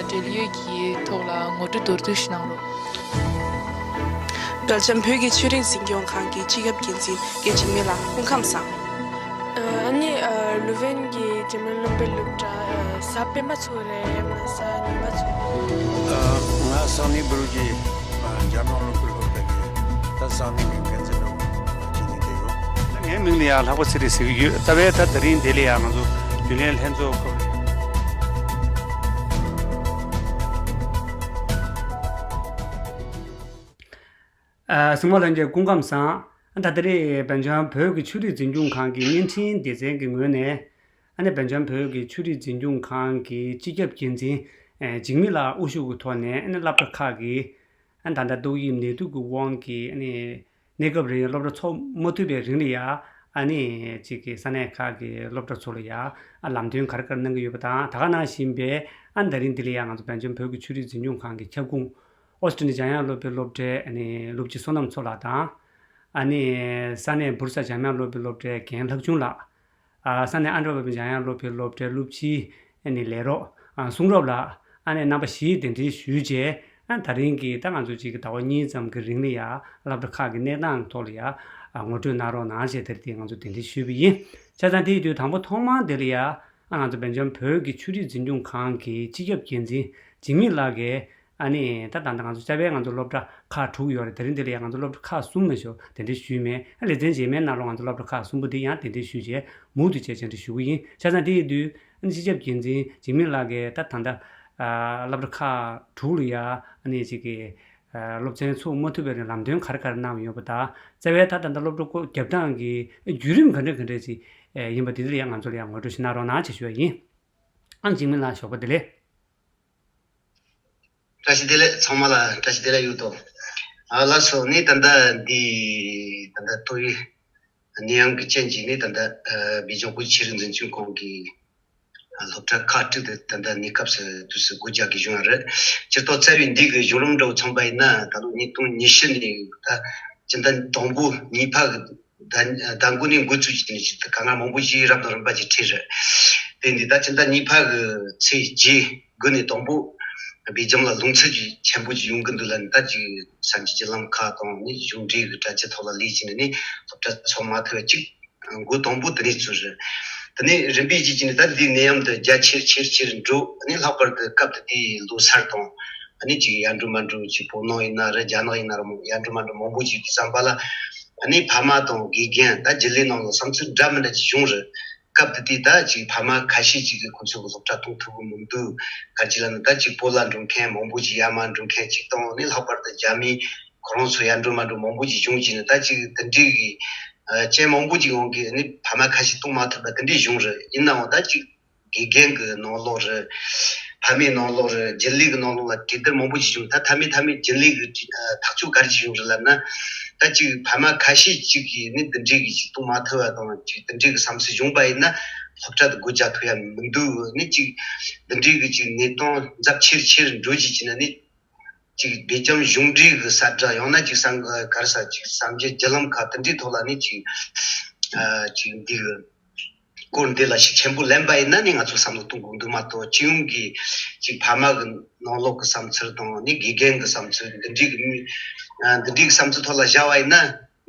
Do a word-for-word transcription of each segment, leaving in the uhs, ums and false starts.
འབྲེལ་ཡོད་ཀྱི་ཐོག་ལ་ངོ་སྤྲོད་མདོར་བསྡུས་ཤིག་གནང་རོགས། སྦེལ་ཇམ་བོད་ཀྱི་ཆོས་རིག་འཛིན་སྐྱོང་ཁང་གི་སྤྱི་ཁྱབ་འགན་འཛིན་དགེ་འཇིགས་མེད་ལགས། སྐུ་ཁམས་བཟང་། ཨ་ནི་ཨ་ལུ་ཝེན་གྱི་འཇར་མན་སློབ་དཔོན་སློབ་གྲྭ་ཨ་གཟའ་སྤེན་པ་ཚོ་རེད། ཡང་ན་གཟའ་ཉི་མ་ཚོ། ཨ་ང་སང་ཉིན་བོད་ཀྱི་ཨ་འཇར་མན་སློབ་དཔོན་སློབ་གྲྭ་གི་ད་སང་ཉིན་གྱི་འགན་འཛིན་སློབ་གྲྭ་བྱེད་ཀྱིན་བསྡད་ཡོད། ད་ངའི་མིང་ལ་ཡང་ལྷག་པ་ཚེ་རིང་ཟེར་གྱི་ཡོད། ད་བས་ད་དེ་རིང་འདི་ལ་ཡང་ང་ཚོ་རྒྱུན་ལས་ལྷན་ཚོགས་སྐོར། ཨ་གཟིགས་མོ་ལྷན་རྒྱས་སྐུ་ཁམས་བཟང་། ད་ད་རེས་སྦེལ་ཇམ་བོད་ཀྱི་ཆོས་རིག་འཛིན་སྐྱོང་ཁང་གི་བརྙན་འཕྲིན་སྡེ་ཚན་གྱི་ངོས་ནས། ཨ་ནི་སྦེལ་ཇམ་བོད་ཀྱི་ཆོས་རིག་འཛིན་སྐྱོང་ཁང་གི་སྤྱི་ཁྱབ་འགན་འཛིན་ཨ་འཇིགས་མེད་ལགས་དབུ་བཞུགས་ཀྱི་ཐོག་ནས། ཨ་ནི་སློབ་གྲྭ་ཁག་གི་ཨ་ད་ལྟ་ཏོག་དབྱིབས་ནད་དུག་གི་དབང་གིས་ཨ་ནི་གནས་སྐབས་རིང་སློབ་གྲྭ་ཚོགས་མ་ཐུབ་པའི་རིང་ལ་ཡ། ཨ་ནི་གཅིག་གི་ས་གནས་ཁག་གི་སློབ་གྲྭ་ཚོ་ལ་ཡ་ཨ་ལམ་སྟོན་ག་རེ་ག་རེ་གནང་གི་ཡོད་པ་དང་། ད་ག་ནང་བཞིན་པའི་ཨ་ད་རིང་འདི་ལ་ཡ་ང་ཚོ་སྦེལ་ཇམ་བོད་ཀྱི་ཆོས་རིག་འཛིན་སྐྱོང་ཁང་གི་ཁྱབ་ཁོངས་ཨོ་སི་ཀྲི་ནི་འཇམ་དབྱངས་སློབ་དཔོན་སློབ་གྲྭའི་ཨ་ནི་སློབ་སྤྱི་བསོད་ནམས་མཚོ་ལགས་དང་། ཨ་ནི་ས་གནས་བུར་ས་འཇམ་དབྱངས་སློབ་དཔོན་སློབ་གྲྭའི་རྒན་ལྷག་ཆུང་ལགས། ཨ་ས་གནས་ཨ་འབྲོག་པའི་འཇམ་དབྱངས་སློབ་དཔོན་སློབ་གྲྭའི་སློབ་སྤྱི་ཨ་ནི་ལས་རོགས་ཨ་གསུང་རབ་ལགས། ཨ་ནི་རྣམ་པ་བཞིས་གདན་འདྲེན་ཞུས་རྗེས། ཨ་ད་རིང་གི་ད་ང་ཚོ་གཅིག་གི་ཟླ་བ་གཉིས་ཙམ་གྱི་རིང་ལ་ཡ་སློབ་གྲྭ་ཁག་གི་གནས་སྟངས་ཐོག་ལ་ཡ་ཨ་ངོ་སྤྲོད་གནང་རོགས་གནང་ཞེས་དེར་དེ་ང་ཚོ་གདན་འདྲེན་ཞུས་པ་ཡིན། བྱས་ཙང་དེ་ཡི་དུས་དང་པོ་ཐོག་མར་དེ་ལ་ཡ་ཨ་ང་ཚོ་སྦེལ་ཇམ་བོད་ཀྱི་ཆོས་རིག་འཛིན་སྐྱོང་ཁང་གི་སྤྱི་ཁྱབ་འགན་འཛིན་འཇིགས་མེད་ལགས་ཀྱིས། ཨ་ནི་ད་ད་ལྟ་ང་ཚོ་སྐྱབས་ཡས་ང་ཚོ་སློབ་གྲྭ་ཁག་དྲུག་ཡོད་རེད། དེ་རིང་འདི་ལ་ཡང་ང་ཚོ་སློབ་གྲྭ་ཁག་གསུམ་ལ་ཞུ་གདན་འདྲེན་ཞུས་མེད། ཨ་ལེ་ཚན་རྗེས་མའི་ནང་ལོགས་ང་ཚོ་སློབ་གྲྭ་ཁག་གསུམ་པོ་འདི་ཡང་གདན་འདྲེན་ཞུས་རྗེས་མུ་མཐུད་བྱས་བཅར་འདྲི་ཞུ་གི་ཡིན། བྱས་ཙང་དེ་ཡི་དུས་ཨ་ནི་སྤྱི་ཁྱབ་འགན་འཛིན་འཇིགས་མེད་ལགས་ཀྱིས་ད་ད་ལྟ་ཨ་སློབ་གྲྭ་ཁག་དྲུག་ལ་ཡ་ཨ་ནི་ཅིག་གི་ཨ་སློབ་ཚན་ཚུགས་མ་ཐུབ་པའི་རིང་ལམ་སྟོན་ག་རེ་ག་རེ་གནང་ཡོད་པ་དང་། རྩ་བའི་ད་ད་ལྟ་སློབ་གྲྭ་སྐོར་རྒྱབ་སྟངས་ཀྱི་བརྒྱུད་རིམ་ག་འདྲ་ག་འདྲ་ཅིག་ཡིན་པ་འདི་འདི་ལ་ཡང་ང་ཚོ་ལ་ཡང་ངོ་སྤྲོད་ཞིག་གནང་རོགས་གནང་ཞེས་ཞུ་བ་ཡིན། ཨང་འཇིགས་མེད་ལགས་ཞོགས་པ་བདེ་ལེགས། བཀྲ་ཤིས་བདེ་ལེགས། ཚང་མ་ལ་བཀྲ་ཤིས་བདེ་ལེགས་ཡོད་དོ། ཨ་ལགས་སོ། ནི་ད་ལྟ་འདི་ད་ལྟ་ཏོག་དབྱིབས་ནད་ཡམས་ཀྱི་རྐྱེན་གྱིས་ནི་ད་ལྟ་ཨ་སྦེལ་ཇམ་བོད་ཀྱི་ཆོས་རིག་འཛིན་སྐྱོང་ཁང་གི་ཨ་སློབ་གྲྭ་ཁག་དྲུག་དེ་ད་ལྟ་གནས་སྐབས་སུ་དུས་སུ་སྒོ་རྒྱག་གི་བྱུང་བ་རེད། སྤྱིར་བཏང་རྩ་བའི་འདི་གི་བྱུང་རིམ་འདྲ་བོ་མཚོན་པ་ཡིན་ན། ད་ལོ་ཉིས་སྟོང་ཉི་ཤུ་ནས་ད་སྤྱི་ཟླ་དང་པོ་གཉིས་པ་གི་ཟླ་ཟླ་མགོ་ནས་འགོ་ཚུགས་ཀྱི་ནས་ཅིག་ད་དཀའ་ངལ་མང་པོ་ཞིག་རབ་དང་རིམ་པ་ཅིག་འཕྲད་རེད། དེ་འདི་ད་ཕྱི་ཟླ་གཉིས་པ་གི་ཚེས་བརྒྱད་དགུ་ནས་དང་པོ་སྦེལ་ཇམ་ལ་རླུང་འཚུབ་ཅིག་ཆེན་པོ་ཅིག་ཡོང་གི་འདུག་ལབ་ནས། ད་ཅིག་གསར་འགྱུར་བརྒྱུད་ལམ་ཁག་དང་ནི་གཞུང་འབྲེལ་གྱི་དྲ་རྒྱ་ཐོག་ལ་ལས་ཀྱི་ནས་ནི་སློབ་གྲྭ་ཚོགས་མ་ཐུབ་པ་ཅིག་འགོ་དང་པོ་དེ་ནས་ཚུགས་རེད། དེ་ནས་རིམ་པས་ཅིག་ཅིག་ནས་ད་འདི་ནད་ཡམས་དེ་རྒྱ་ཆེར་ཆེར་ཆེར་འགྲོ། ཨ་ནི་ལྷག་པར་དུ་སྐབས་དེ་དུས་ལོ་སར་དང་ཨ་ནི་ཅིག་ཡར་འགྲོ་མར་འགྲོ་ཅིག་བོད་ནང་ཡིན་ན་རེད། རྒྱ་ནག་ཡིན་ན་རེད། མོ་ཡར་འགྲོ་མར་འགྲོ་མང་པོ་ཅིག་དུས་ཙམ་པ་ལ། ཨ་ནི་ཕ་མ་དང་དགེ་རྒན་ད་རྒྱུན་ལས་ནང་ལ་བསམ་ཚུལ་འདྲ་མི་འདྲ་ཅིག་བྱུང་རེད། སྐབས་དེ་དུས་ད་ཅིག་ཕ་མ་ཁ་ཤས་ཅིག་གིས་ཁོ་ཚོ་གི་སློབ་གྲྭ་གཏོང་ཐུབ་ཀྱི་མི་འདུག་ག་རེ་ཅིག་ལབ་ན། ད་ཅིག་བོད་ལ་འགྲོ་མཁན་མང་པོ་ཅིག་ཡར་མར་འགྲོ་མཁན་ཅིག་དང་། ཨ་ནི་ལྷག་པར་དུ་རྒྱ་མི་ཁོ་རང་ཚོ་ཡར་འགྲོ་མར་འགྲོ་མང་པོ་ཅིག་བྱུང་རྗེས་ནས། ད་ཅིག་དེ་འདྲའི་གི་ཨ་རྐྱེན་མང་པོ་ཅིག་ཡོང་གི། ཨ་ནི་ཕ་མ་ཁ་ཤས་གཏོང་མ་ཐུབ་པ་དེ་འདྲའི་བྱུང་རེད། ཡིན་ནའང་ད་ཅིག་དགེ་རྒན་གྱི་ནང་ལོགས་རེད། ཕ་མའི་ནང་ལོགས་རེད། རྒྱུན་ལས་ཀྱི་ནང་ལོགས་ལ་གྲོས་བསྡུར་མང་པོ་ཞིག་བྱུང་། ད་མཐའ་མའི་མཐའ་མའི་རྒྱུན་ལས་ཀྱི་ཨ་ཐག་གཅོད་ག་རེ་ཞིག་བྱུང་རེད་ལབ་ན། ད་ཅིག་ཕ་མ་ཁ་ཤས་ཅིག་གིས་ནི་འདི་འདྲའི་གི་ཅིག་གཏོང་མ་ཐུབ་པ་དང་། ཅིག་འདི་འདྲའི་གི་བསམ་ཚུལ་བྱུང་པ་ཡིན་ན་སློབ་གྲྭ་དུ་སྒོ་རྒྱག་ཐུབ་ཡ་མི་འདུག་ནི་ཅིག་འདི་འདྲའི་གི་ཅིག་གནས་སྟངས་ཚབས་ཆེར་ཆེར་འགྲོ་བཞིན་བྱས་ནས་ནི། ཅིག་སྦེལ་ཇམ་གཞུང་འབྲེལ་གྱི་གསལ་བསྒྲགས། ཡང་ན་ཅིག་གསར་ག་རེ་ཟེར། ཅིག་གསར་འགྱུར་བརྒྱུད་ལམ་ཁག་དེ་འདྲའི་ཐོག་ལ་ནི་ཅིག་ཨ་ཅིག་འདི་གི་སྐོར་འདི་ལ་ཤུགས་ཆེན་པོ་ལེན་པ་ཡིན་ན་ནི་ང་ཚོ་བསམ་བློ་གཏོང་དགོས་འདུག་མ་གཏོགས། སྤྱི་ཡོངས་ཀྱི་ཅིག་ཕ་མ་གི་ནང་ལོགས་ཀྱི་བསམ་ཚུལ་དང་ནི་དགེ་རྒན་གྱི་བསམ་ཚུལ། འདི་འདྲའི་གི་མི་ཨ་འདི་འདྲའི་གི་བསམ་ཚུལ་ཐོག་ལ་བཞག་པ་ཡིན་ན་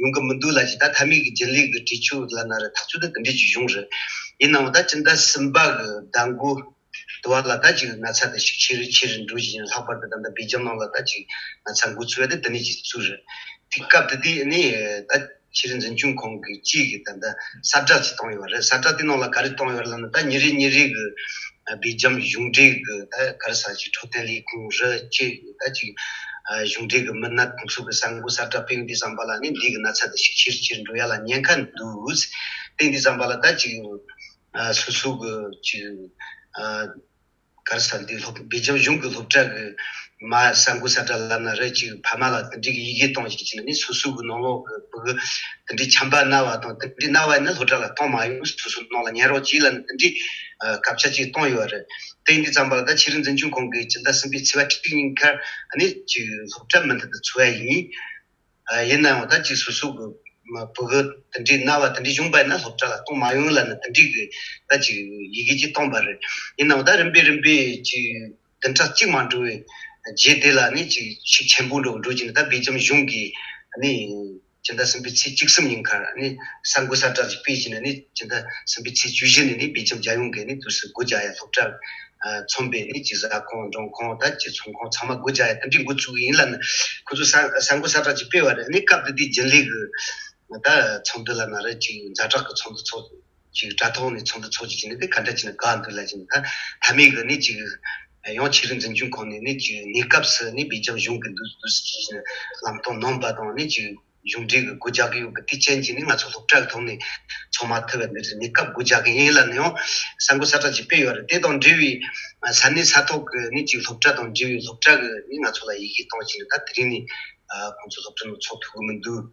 ཡོང་གི་མི་འདུག་ལབ་ཅིག་ད་མཐའ་མའི་གི་རྒྱུན་ལས་ཀྱི་གྲོས་ཆོད་ལབ་ན་རེད། ཐག་གཅོད་དེ་འདི་འདྲའི་ཅིག་བྱུང་རེད། ཡིན་ནའང་ད་སྤྱི་ཟླ་གསུམ་པ་གི་ཟླ་མགོ་དུ་བ་ལ་ད་ཅིག་ན་ཚ་དེ་ཤུགས་ཆེ་རུ་ཆེ་རུ་འགྲོ་བཞིན། ལྷག་པར་དུ་ད་ལྟ་སྦེལ་ཇམ་ནང་ལ་ད་ཅིག་ན་ཚ་འགོ་ཚུགས་པ་དེ་དེ་ནས་ཅིག་ཚུགས་རེད། དེ་སྐབས་དེ་དུས་ནི་ད་ཆོས་རིག་འཛིན་སྐྱོང་ཁང་གི་ཅིག་གི་ད་ལྟ་གསལ་བསྒྲགས་ཅིག་བཏང་ཡོད་པ་རེད། གསལ་བསྒྲགས་དེ་ནང་ལ་ག་རེ་བཏང་ཡོད་རེད་ལབ་ན། ད་ཉིན་རེ་ཉིན་རེ་གི་སྦེལ་ཇམ་གཞུང་འབྲེལ་གི་ད་ག་རེ་ཟེར། ཅིག་འཕྲོད་བསྟེན་ལས་ཁུངས་རེད། ཅིག་ད་ཅིག་གཞུང་འབྲེལ་གི་མི་སྣ་དེ་ཚོ་གི་གསར་འགོད་གསལ་བསྒྲགས་སྤེལ་དུས་ཙམ་པ་ལ་ནི་འདི་གི་ན་ཚ་དེ་ཤུགས་ཆེ་རུ་ཆེ་རུ་འགྲོ་ཡ་ལ་ཉེན་ཁ་འདུག་དེ་དུས་ཙམ་པ་ལ་ད་ཅིག་ཨ་སོ་སོ་གི་ཅིག་ཨ་ག་རེ་ཟེར། འདི་སློབ་སྦེལ་ཇམ་གཞུང་གི་སློབ་གྲྭ་གི་མ་གསར་འགོད་གསལ་བསྒྲགས་ལབ་ན་རེད། ཅིག་ཕ་མ་ལ་དེ་འདྲའི་གི་ཡི་གེ་གཏོང་ཞིག་བྱས་ནས་ནི་སོ་སོ་གི་ནང་ལོགས་གི་བུ་གུ་དེ་འདྲའི་ཆམ་པ་ན་བ་དང་དེ་འདྲའི་ན་བ་ཡིན་ན་སློབ་གྲྭ་ལ་གཏོང་མ་ཡོང་། སོ་སོ་ནང་ལ་ཉར་རོགས་གྱིས་ལབ་ནས་དེ་འདྲའི་ཨ་སྐད་ཆ་ཅིག་བཏང་ཡོད་རེད། དེ་ཡིན་དུས་ཙམ་པ་ལ་ད་ཆོས་རིག་འཛིན་སྐྱོང་ཁང་གིས་སྤྱི་ཟླ་གསུམ་པའི་ཚེས་པ་གཅིག་ཉིན་ཁར་ཨ་ནི་ཅིག་སློབ་གྲྭ་མུ་མཐུད་དུ་འཚོགས་ཡ་ཡིན། ཨ་ཡིན་ནའང་ད་ཅིག་སོ་སོ་གི་མ་བུ་གུ་དེ་འདྲའི་ན་བ་དེ་འདྲའི་བྱུང་པ་ཡིན་ན་སློབ་གྲྭ་ལ་གཏོང་མ་ཡོང་ལབ་ནས་དེ་འདྲའི་གི་ད་ཅིག་ཡི་གེ་ཅིག་བཏང་པ་རེད། ཡིན་ནའང་ད་རིམ་པས་རིམ་པས་ཅིག་ བདུན་ཕྲག་གཅིག་མ་འགྲོ་བའི་རྗེས་དེ་ལ་ནི་ཅིག་ཤུགས་ཆེན་པོ་འགྲོ་འགྲོ་གྱིན་ད་སྦེལ་ཇམ་གཞུང་གིས་ནི་སྤྱི་ཟླ་གསུམ་པའི་ཚེས་བཅུ་གསུམ་ཉིན་ཁར་ནི་གསར་འགོད་གསལ་བསྒྲགས་ཅིག་སྤེལ་གྱིན་ནི་སྤྱི་ཟླ་གསུམ་པའི་ཚེས་བཅུ་བཞི་ནས་ནི་སྦེལ་ཇམ་རྒྱལ་ཡོངས་ཀྱི་ནི་དུས་སུ་སྒོ་རྒྱག་ཡ་སློབ་གྲྭ་ཚོམ་པའི་ནི་ཅིག་ཟ་ཁང་འགྲོ་ཁང་ད་ཅིག་ཚོང་ཁང་ཚང་མ་སྒོ་རྒྱག་ཡ་དེ་འདྲའི་འགོ་བཙུགས་ཡིན་ལ་ནི་ཁོ་ཚོ་གསར་འགོད་གསལ་བསྒྲགས་ཅིག་སྤེལ་བ་རེད། ནི་སྐབས་དེ་དུས་རྒྱུན་ལས་ཀྱི་ད་ཚོགས་འདུ་ལ་ན་རེ་ཅིག་ཛ་དྲག་གི་ཚོགས་འདུ་ཚོགས། ཅིག་དྲ་ཐོག་ནས་ཚོགས་འདུ་ཚོགས་ཀྱི་ཅིག་ནས་དེ་ག་འདྲ་ཅིག་ནས་དགའ་འདུག་ལ་ཅིག་ད་མཐའ་མའི་གི་ནི་ཅིག་ཡང་ཆོས་རིག་འཛིན་སྐྱོང་ཁང་ནས་ནི་ཅིག་གནས་སྐབས་སུ་ནི་སྦེལ་ཇམ་གཞུང་གི་འདུག་འདུག་ཟེར་གྱི་ལམ་སྟོན་གནང་པ་དང་ནི་ཅིག་གཞུང་འབྲེལ་གི་སྒོ་རྒྱག་གི་ཡོད་གི་དེ་ཅན་གྱི་ནི་ང་ཚོ་སློབ་གྲྭ་གི་ཐོག་ནས་ཚོགས་མ་ཐུབ་པ་འདི་རེད། གནས་སྐབས་སྒོ་རྒྱག་གི་ཡིན་ལ་ནི་ཡང་གསར་འགོད་གསལ་བསྒྲགས་ཅིག་སྤེལ་ཡོད་རེད། དེ་དང་འབྲེལ་བའི་ས་གནས་ས་ཐོག་གི་ནི་ཅིག་སློབ་གྲྭ་དང་འབྲེལ་བའི་སློབ་གྲྭ་གི་ནི་ང་ཚོ་ལ་ཡི་གེ་བཏང་ཅིག་ནི་ད་དེ་རིང་ནི་ཁོང་ཚོ་སློབ་གྲྭ་ནང་ཚོགས་ཐུབ་གི་མི་འདུག་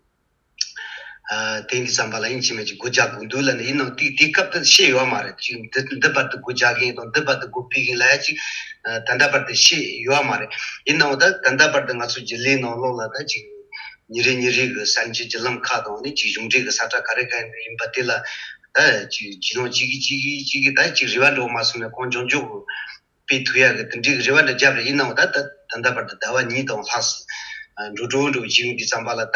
དེ་འདི་ཙམ་པ་ལ་ཡིན་གཅིག་མིན་གཅིག་སྒོ་རྒྱག་དགོས་འདུག་ལ་ནི་ཡིན་ནའང་དེ་དེ་སྐབས་དུ་བཤད་ཡོད་མ་རེད། ཅིག་འདི་འདི་བར་དུ་སྒོ་རྒྱག་གི་ཡིན་དང་འདི་བར་དུ་སྒོ་ཕྱེ་གི་ཡིན་ལ་ཡ་ཅིག་ད་ལྟ་བར་དུ་བཤད་ཡོད་མ་རེད། ཡིན་ནའང་ད་ད་ལྟ་བར་དུ་ང་ཚོ་རྒྱུན་ལས་ནང་ལོགས་ལ་ད་ཅིག་ཉིན་རེ་ཉིན་རེ་གི་གསར་འགྱུར་བརྒྱུད་ལམ་ཁག་དང་ནི་ཅིག་གཞུང་འབྲེལ་གི་གསལ་བསྒྲགས་ག་རེ་ག་རེ་ཡིན་པ་དེ་ལ་ད་ཅིག་བརྒྱུད་ལམ་གཅིག་གིས་གཅིག་གིས་གཅིག་གིས་ད་ཅིག་རེ་བ་འགྲོ་མ་སོང་ན་གང་མགྱོགས་མགྱོགས་གི་སྤེལ་ཐུབ་ཡག་གི་དེ་འདྲའི་རེ་བ་འདྲ་བརྒྱབ་རེད། ཡིན་ནའང་ད་ད་ད་ལྟ་བར་དུ་ཟླ་བ་གཉིས་དང་ལྷག་ཙམ་འགྲོ་འགྲོ་འགྲོ་བྱེད་ཡོང་དུས་ཙམ་པ་ལ་ད་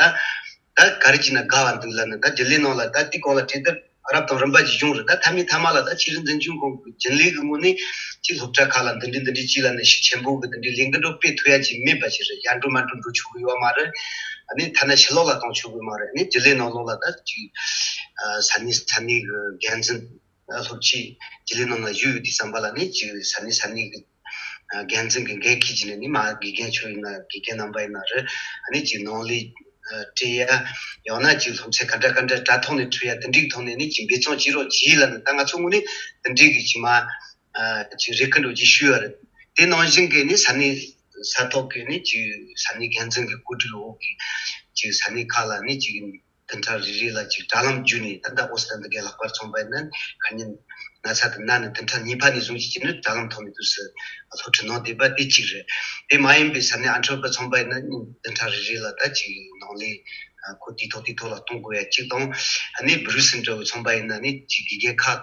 ད་ག་རེ་བྱས་ན་དགའ་བ་འདུག་ལ་ནི་ད་རྒྱུན་ལས་ནང་ལ་ད་དེ་གོང་ལ་གྲོས་བསྡུར་རབ་དང་རིམ་པ་ཅིག་བྱུང་རེད། ད་མཐའ་མའི་མཐའ་མ་ལ་ད་ཆོས་རིག་འཛིན་སྐྱོང་ཁང་གི་རྒྱུན་ལས་ཀྱི་ངོས་ནས་ཅིག་སློབ་གྲྭ་ཁག་ལ་འདི་འདྲའི་འདི་འདྲའི་ཅིག་ལ་ནི་ཤུགས་ཆེན་པོ་གི་འདི་འདྲའི་ལས་འགུལ་འགྲོ་སྤེལ་ཐུབ་ཡག་ཅིག་མེད་པ་ཞིག་རེད། ཡར་འགྲོ་མར་འགྲོ་འགྲོ་ཆོག་གི་ཡོད་མ་རེད། ཨ་ནི་ཐ་ན་ཕྱི་ལོགས་ལ་གཏོང་ཆོག་གི་མ་རེད། ཨ་ནི་རྒྱུན་ལས་ནང་ལོགས་ལ་ད་ཅིག་ས་གནས་ས་གནས་གི་འགན་འཛིན་སློབ་ཆེན་རྒྱུན་ལས་ནང་ལ་བཞུགས་ཡོད་དུས་ཙམ་པ་ལ་ནི་ཅིག་ས་གནས་ས་གནས་ཀྱི་འགན་འཛིན་གྱི་འགན་འཁྱེར་གྱི་ནི་ནི་མ་དགེ་རྒན་ཚོ་ཡིན་ན་དགེ་རྒན་རྣམ་པ་ཡིན་ན་རེད། ཨ་ནི་ཅིག་ནང་ལས་སྤྲད་ཡ་ཡང་ན་ཅིག་སློབ་ཚན་ག་འདྲ་ག་འདྲ་དྲ་ཐོག་ནས་ཁྲིད་ཡ་དེ་འདྲའི་ཐོག་ནས་ནི་ཅིག་འབད་བརྩོན་བྱེད་རོགས་གྱིས་ལ་ནི་ད་ང་ཚོ་ངོས་ནས་དེ་འདྲའི་གི་ཅིག་མ་ཅིག་རེ་སྐུལ་འགྲོ་ཅིག་ཞུས་ཡ་རེད། དེ་ནང་བཞིན་གྱི་ནི་ས་གནས་ས་ཐོག་གི་ནི་ཅིག་ས་གནས་འགན་འཛིན་གྱི་གོ་སྒྲིག་འོག་གི་ཅིག་ས་གནས་ཁག་ལ་ནི་ཅིག་བདུན་ཕྲག་རེ་རེ་ལ་ཅིག་དྲ་ལམ་བརྒྱུད་ནས་ད་ལྟ་ཨོ་སི་ཐན་འདི་གའི་ལྷག་པར་ཚོང་པ་ཡིན་ན་ཁ་ཉིན་ན་ཚ་དང་ན་ནས་བདུན་ཕྲག་གཉིས་པ་ནས་བཟུང་ཅིག་ཅིག་ནི་དྲ་ལམ་ཐོག་ནས་དུས་སུ་སློབ་ཁྲིད་གནང་བསྡད་པ་དེ་གཅིག་རེད། དེ་མ་ཡིན་པའི་ས་གནས་ཨན་ཊོ་པ་ཚོང་པ་ཡིན་ན་བདུན་ཕྲག་རེ་རེ་ལ་ད་ཅིག་ནང་ལས་ཁོ་དུས་ཐོག་དུས་ཐོག་ལ་གཏོང་དགོས་ཡ་གཅིག་དང་། ཨ་ནི་བུ་རུ་སིན་འདྲ་བོ་ཚོང་པ་ཡིན་ན་ནི་ཅིག་དགེ་རྒན་ཁག་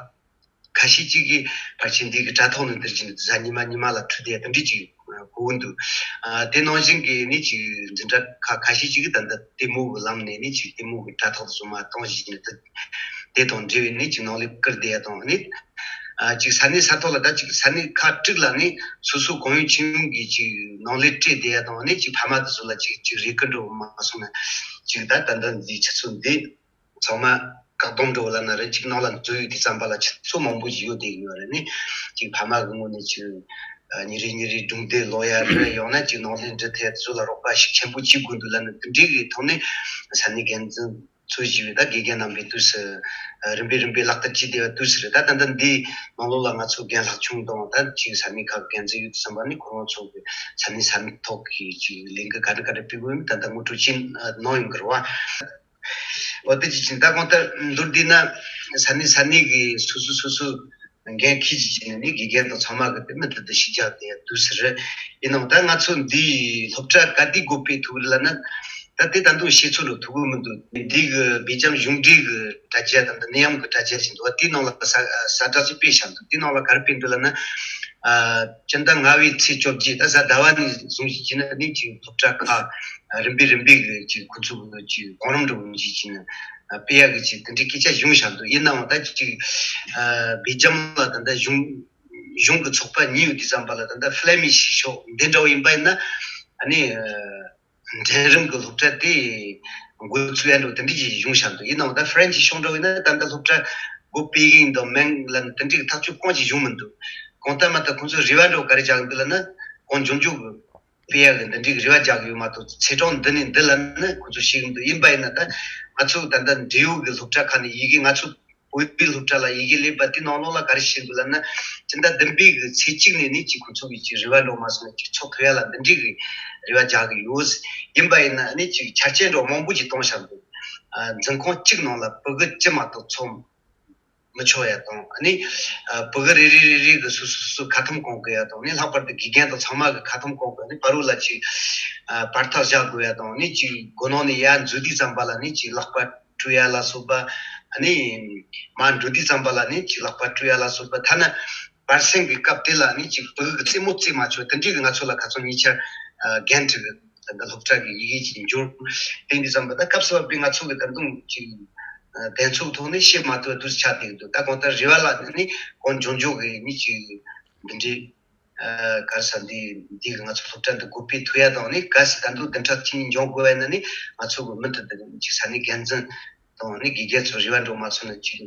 ཁ་ཤས་ཅིག་གིས་ཕལ་ཆེར་འདི་གི་དྲ་ཐོག་ནས་འདིར་གྱིན་གཟའ་ཉི་མ་ཉི་མ་ལ་ཁྲིད་དེ་དེ་འདྲ་ཅིག་གོ་གི་འདུག་ཨ་དེ་ནང་བཞིན་གྱི་ནི་ཅིག་འཛིན་གྲྭ་ཁག་ཁ་ཤས་ཅིག་གིས་ད་ལྟ་ལྟད་མོ་གི་ལམ་ནས་ནི་ཅིག་ལྟད་མོ་གི་དྲ་ཐོག་ཏུ་བཟོ་མ་གཏོང་བཞིན་ནི་དེ་དེ་དང་འབྲེལ་བའི་ནི་ཅིག་ནང་ལས་བསྐུར་བསྡད་ཡ་དང་ནི་ཨ་ཅིག་ས་གནས་ས་ཐོག་ལ་ད་ཅིག་ས་གནས་ཁག་དྲུག་ལ་ནི་སོ་སོ་གང་ཡོད་ཅི་ཡོང་གིས་ཅིག་ནང་ལས་སྤྲད་བསྡད་ཡ་དང་ནི་ཅིག་ཕ་མ་དེ་ཚོ་ལ་ཅིག་ཅིག་རེ་སྐུལ་འགྲོ་མ་སོང་ན་ཅིག་ད་ད་ལྟ་འདི་ཆུ་ཚོད་འདི། ཚང་མ་བཀག་སྡོམ་འགྲོ་ལ་ན་རེ་གཅིག་ནང་ལ་འཛུལ་ཡོད་དུས་ཙམ་པ་ལ་ཁྱི་ཚོ་མང་པོ་ཞིག་ཡོད་བསྡད་ཀྱི་ཡོད་རེད། ནི་གཅིག་ཕ་མ་གི་ངོས་ནས་གཅིག་ཉིན་རེ་ཉིན་རེ་སྒྲུང་དེབ་ཀློག་ཡ་རེད། ཡང་ན་གཅིག་ནང་ལས་འབྲི་ཐད་ཚོ་ལ་རོགས་པ་ཞིག་ཆེན་པོ་བྱེད་དགོས་འདུག་ལ་ནི་དེ་འདྲའི་གི་ཐོག་ནས་ས་གནས་འགན་འཛིན་ཚོས་ཞུས་པའི་ད་དགེ་རྒན་རྣམ་པའི་དུས་སུ་རིམ་པས་རིམ་པས་ལག་བསྟར་བྱས་བསྡད་པ་དུས་སུ་རེད། ད་ད་ལྟ་འདིའི་ནང་ལོགས་ལ་ང་ཚོ་རྒན་ལྷག་ཆུང་དང་ད་གཅིག་ས་གནས་ཁག་འགན་འཛིན་ཡོད་དུས་ཙམ་པ་ནི་ཁོ་རང་ཚོ་གི་ས་གནས་ས་གནས་ཐོག་གི་གཅིག་ལས་འགུལ་ག་འདྲ་ག་འདྲ་སྤེལ་དགོས་ཡིན་ད་ལྟ་ངོ་སྤྲོད་བྱས་གནང་ཡོང་གི་རེད་བ། འོ་དེ་ཅི་ཅི་ད་གང་ལྟར་མདོར་བསྡུས་ན་ས་གནས་ས་གནས་ཀྱི་སོ་སོ་སོ་སོ་འགན་འཁྱེར་ཅི་ཅི་ནས་ནི་དགེ་རྒན་དང་ཚང་མ་གི་དེ་མི་དེ་དེ་ཞིག་རྒྱག་དེ་དུས་སུ་རེད། ཡིན་ནའང་ད་ང་ཚོ་འདིའི་སློབ་གྲྭ་ག་དུས་སྒོ་ཕྱེ་ཐུབ་རེད་ལབ་ན་ད་དེ་ད་དུང་ཤེས་ཚོད་རུ་ཐུབ་གི་མི་འདུག་འདི་གི་སྦེལ་ཇམ་གཞུང་འབྲེལ་གི་དྲ་རྒྱ་དང་འདི་ནད་ཡམས་གི་དྲ་རྒྱ་ཞིག་འདུག་བ། དེའི་ནང་ལ་གསལ་གསལ་བསྒྲགས་ཅིག་སྤེལ་བཞག་འདུག་དེའི་ནང་ལ་ག་རེ་སྤེལ་འདུག་ལབ་ན། ཨ་སྤྱི་ཟླ་ལྔ་པའི་ཚེས་བཅོ་བརྒྱད་ད་གཟའ་ཟླ་བ་ནས་བཟུང་ཞིག་བྱས་ན་ནི་ཅིག་སློབ་གྲྭ་ཁག་རིམ་པས་རིམ་པས་ཀྱི་ཅིག་ཁོ་ཚོ་གི་ཅིག་གོ་རིམ་འགྲོ་གི་ཅིག་བྱས་ན་ཨ་སྤེལ་ཡག་གི་ཅིག་དེ་འདྲའི་སྐད་ཆ་བྱུང་བཞག་འདུག་ཡིན་ནའང་ད་ཅིག་ཨ་སྦེལ་ཇམ་ལ་ད་ལྟ་གཞུང་གཞུང་གི་ཚོགས་པ་གཉིས་ཡོད་དུས་ཙམ་པ་ལ་ད་ལྟ་ཧྥི་ལེ་མི་ཤི་ཤོག་འདི་འདྲ་བོ་ཡིན་པ་ཡིན་ན་ཨ་ནི་ཨ་འབྲིང་རིམ་གྱི་སློབ་གྲྭ་དེ་འགོ་ཚུགས་ཡ་འགྲོ་དེ་འདྲ་ཅིག་བྱུང་བཞག་འདུག་ཡིན་ནའང་ད་ཧྥི་རན་སི་ཤོག་འགྲོ་ཡིན་ན་ད་ལྟ་སློབ་གྲྭ་སྒོ་སྤེལ་གི་ཡིན་དང་མིན་ལ་དེ་འདྲའི་ཐག་གཅོད་གང་ཅིག་བྱུང་མི་འདུག་གང་ལྟར་མ་ལྟར་ཁོང་ཚོས་རེ་བ་འདྲ་བོ་ག་རེ་རྒྱག་གི་འདུག་ལབ་ན་གང་མགྱོགས་མགྱོགས་ཀྱི་སྤེལ་ཡག་གི་འདི་འདྲའི་རེ་བ་རྒྱག་གི་ཡོད་མ་གཏོགས་ཚེས་གྲངས་འདི་ནས་འདི་ལབ་ན་ཁོང་ཚོ་ཤེས་གི་མི་འདུག་ཡིན་པ་ཡིན་ན་ད་ང་ཚོ་ད་ལྟ་འབྲེལ་ཡོད་ཀྱི་སློབ་གྲྭ་ཁག་ནས་ཡི་གེ་ང་ཚོ་བོད་པའི་སློབ་གྲྭ་ལ་ཡི་གེ་སླེབས་པ་དེ་ནང་ལོགས་ལ་ག་རེ་བཤད་འདུག་ལབ་ན། སྤྱི་ཟླ་བདུན་པའི་གི་ཚེས་གཅིག་ནས་ནི་ཅིག་ཁོ་ཚོ་གི་ཅིག་རེ་བ་འགྲོ་མ་སོང་ན་ཅིག་ཚོགས་ཐུབ་ཡ་ལ་འདི་འདྲའི་གི་རེ་བ་རྒྱག་གི་ཡོད། ཡིན་པ་ཡིན་ན་ནི་ཅིག་ཆ་རྐྱེན་འདྲ་མང་པོ་ཅིག་གཏོང་བཞག་འདུག་ཨ་འཛིན་ཁང་གཅིག་ནང་ལ་ཕྲུ་གུ་གཅིག་མ་གཏོགས་ཚོགས་མི་ཆོག་ཡ་དང་ཨ་ནི་ཨ་ཕྲུ་གུ་རེ་རེ་རེ་རེ་གི་སོ་སོ་སོ་སོ་ཁ་ཐུམ་གོན་དགོས་ཡ་དང་ནི་ལྷག་པར་དུ་དགེ་རྒན་དང་ཚང་མ་གི་ཁ་ཐུམ་གོན་དགོས་ནི་བར་དུ་ལ་ཅིག་ཨ་བར་ཐག་བཞག་དགོས་ཡ་དང་ནི་ཅིག་སྒོ་ནང་ནས་ཡར་འཛུལ་དུས་ཙམ་པ་ལ་ནི་ཅིག་ལག་པ་བཀྲུ་ཡ་ལ་སོགས་པ། ཨ་ནི་མར་འགྲོ་དུས་ཙམ་པ་ལ་ནི་ཅིག་ལག་པ་བཀྲུ་ཡ་ལ་སོགས་པ་ཐ་ན་ བར་གསེང་གི་སྐབས་དེ་ལ་ནི་ཅིག་བོད་ཡིག་གི་རྩེད་མོ་རྩེ་མ་ཆོག་དེ་འདྲའི་གི་ང་ཚོ་ལ་ཁ་སང་ཉེ་ཆར་ཨ་འགན་འཁྲི་གི་ད་ལྟ་སློབ་གྲྭ་གི་ཡི་གེ་ཅིག་འབྱོར། དེ་འདི་ཙམ་པ་ད་སྐབས་སུ་བབས་པའི་ང་ཚོ་གི་ད་དུང་ཅིག་ཨ་གདེང་ཚོད་ཐོག་ནས་བཤད་མ་ཐུབ་པ་དུས་ཆགས་བསྡད་ཀྱི་འདུག་ད་གང་ལྟར་རེ་བ་ལ་ནི་གང་མགྱོགས་མགྱོགས་གི་ནི་ཅིག་འདི་འདྲའི་ཨ་ག་རེ་ཟེར་འདི་འདི་གི་ང་ཚོ་སློབ་གྲྭ་འདི་འགོ་སྤེལ་ཐུབ་ཡ་དང་ནི་གལ་སྲིད་ད་དུང་བདུན་ཕྲག་གཅིག་གཉིས་འགྱོ་དགོས་པ་ཡིན་ན་ནི་ང་ཚོ་གི་མུ་མཐུད་དུ་ཅིག་ས་གནས་འགན་འཛིན་དང་ནི་དགེ་རྒན་ཚོ་རེ་བ་འགྲོ་མ་སོང་ན་ཅིག་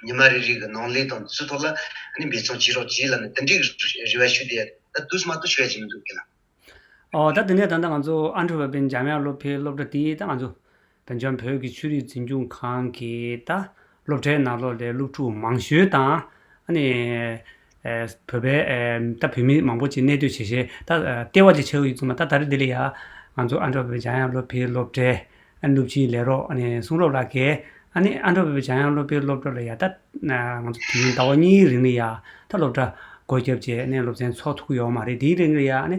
ཉི་མ་རེ་རེ་གི་ནང་ལས་དང་དེ་ཚོའི་ཐོག་ལ་ནི་འབད་བརྩོན་བྱེད་རོགས་གྱིས་ལབ་ནས་དེ་འདྲའི་རེ་བ་ཞུ་བསྡད་ཡ་ད་དུས་མ་གཏོགས་ཞུ་ཡ་ཅིག་མི་འདུག་གི་ལ། ཨོ་ད་དེ་ནས་ད་ལྟ་ང་ཚོ་ཨ་འབྲུག་པ་པའི་འཇམ་དབྱངས་བློ་འཕེལ་སློབ་གྲྭ་དེ་ད་ང་ཚོ་བོད་ལྗོངས་བོད་ཀྱི་ཆོས་རིག་འཛིན་སྐྱོང་ཁང་གི་ད་སློབ་གྲྭའི་ནང་ལོགས་ལ་སློབ་ཕྲུག་མང་ཤོས་དང་ཨ་ནི་ཨེ་བོད་པའི་ཨེ་ད་བོད་མི་མང་པོ་ཅིག་གནས་སྡོད་བྱེད་བྱེད་ད་ལྟེ་བ་ཅིག་ཆགས་ཀྱི་ཡོད་ཚུལ་མ་ད་ད་རེས་འདི་ལ་ཡ་ང་ཚོ་ཨ་འབྲུག་པ་པའི་འཇམ་དབྱངས་བློ་འཕེལ་སློབ་གྲྭའི་ཨ་ནུབ་ཆིའི་ལས་རོགས་ཨ་ནི་གསུང་རབ་ལགས་ཀྱིས་ཨ་ནི་ཨ་འབྲུག་པ་པའི་འཇམ་དབྱངས་བློ་འཕེལ་སློབ་གྲྭ་ལ་ཡ་ད་ང་ཚོ་དུས་ཡུན་ཟླ་བ་གཉིས་རིང་ལ་ཡ་ད་སློབ་གྲྭ་སྒོ་བརྒྱབ་བྱས་ནས་སློབ་ཚན་ཚོགས་ཐུབ་ཀྱི་ཡོད་མ་རེད། དེའི་རིང་ལ་ཡ་ཨ་ནི་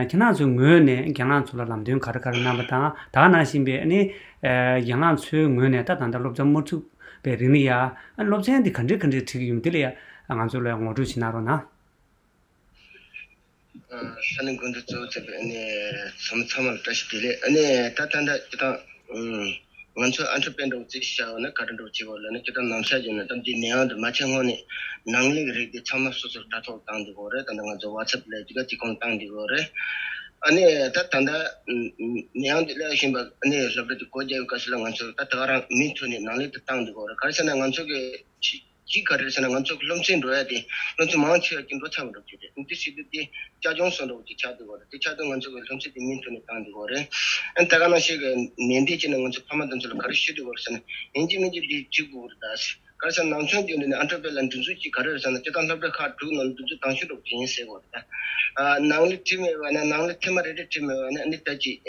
ཁྱེད་རང་ཚོའི་ངོས་ནས་རྒན་ལགས་ཚོ་ལ་ལམ་སྟོན་ག་རེ་ག་རེ་གནང་བ་དང་ད་ག་ནང་བཞིན་པའི་ཨ་ནི་རྒན་ལགས་ཚོའི་ངོས་ནས་ད་ད་ལྟ་སློབ་ཚན་མ་ཚུགས་པའི་རིང་ལ་ཡ་ཨ་ནི་སློབ་ཚན་འདི་ག་འདྲས་ག་འདྲས་ཁྲིད་ཀྱི་ཡོད་མེད་དེ་ལ་ཡ་ང་ཚོ་ལ་ངོ་སྤྲོད་ཅིག་གནང་རོགས་གནང་། ས་གནས་འགོ་འཛིན་གཙོ་བོ་བྱས་པའི་ཨ་ནི་ཚང་ཚང་མ་ལ་བཀྲ་ཤིས་བདེ་ལེགས། ཨ་ནི་ད་ད་ལྟ་སྤྱིར་བཏང་ང་ཚོ་ཨ་འབྲུག་པའི་འདྲ་བོ་རྩིས་བྱ་བ་ན་ག་འདྲ་འདྲ་བོ་བྱེད་དགོས་ལབ་ན་སྤྱིར་བཏང་ནམ་ཞག་བརྒྱབ་ན་ད་འདི་ནད་ཡམས་འདི་མ་ཆད་སྔོན་ནས་ནང་ལས་ཀྱི་རིགས་འདི་ཚང་མ་སོ་སོར་དྲ་ཐོག་བཏང་བསྡད་ཀྱི་ཡོད་རེད། ད་ལྟ་ང་ཚོ་ཝ་ཚབ་ལས་ཀྱི་ད་དེ་གང་བཏང་བསྡད་ཀྱི་ཡོད་རེད། ཨ་ནི་ད་ད་ལྟ་ནད་ཡམས་འདི་སླེབས་བཞིན་པ་ཨ་ནི་སློབ་གྲྭ་འདི་སྒོ་རྒྱག་པའི་སྐབས་སུ་ལ་ང་ཚོ་ད་ད་ག་རང་མུ་མཐུད་ནས་ནང་ལས་ཀྱི་བཏང་བསྡད་ཀྱི་ཡོད་རེད། ག་རེ་ཟེར་ན་ང་ཚོ་གི་གཅིག་ག་རེ་ཟེར་ན་ང་ཚོ་གི་སློབ་ཚན་འགྲོ་ཡ་དེ་སློབ་ཚན་མང་ཆེ་བ་ཅིག་འགྲོ་ཚར་བ་འགྲོ་གི་རེད། འདི་སྲིད་དུ་དེ་བསྐྱར་སྦྱོང་སོགས་འགྲོ་གི་ཆགས་བསྡད་ཡོད་རེད། དེ་ཆགས་དུས་ང་ཚོ་གི་སློབ་ཚན་དེ་མུ་མཐུད་ནས་བཏང་བསྡད་ཡོད་རེད། ཨ་ད་ག་ནང་བཞིན་གི་ནན་ཏན་བྱས་ནས་ང་ཚོ་ཕ་མ་དེ་ཚོ་ལ་ག་རེ་ཞུ་བསྡད་ཡོད་རེད་ཟེར་ན་ཡིན་གཅིག་མིན་གཅིག་འདི་བྱེད་དགོས་རེད། ད་ག་རེ་ཟེར་ན་ནང་ཆུང་རྒྱུན་དུ་ནས་ཨ་འབྲུག་པའི་ལ་འདི་ཚོ་གཅིག་ག་རེ་རེད་ཟེར་ན་སྤྱིར་བཏང་སློབ་གྲྭ་ཁག་དྲུག་ནང་འདི་ཚོ་དང་ཤོས་འགྲོ་གི་ཡིན་ཟེར་གོ་རེད། ད་ནང་ལས་ཁྲིད་མེད་པ་ན་ནང་ལས་ཐེངས་མ་རེ་རེ་ཁྲིད་མེད་པ་ན་ཨ་ནི་ད་ཅིག་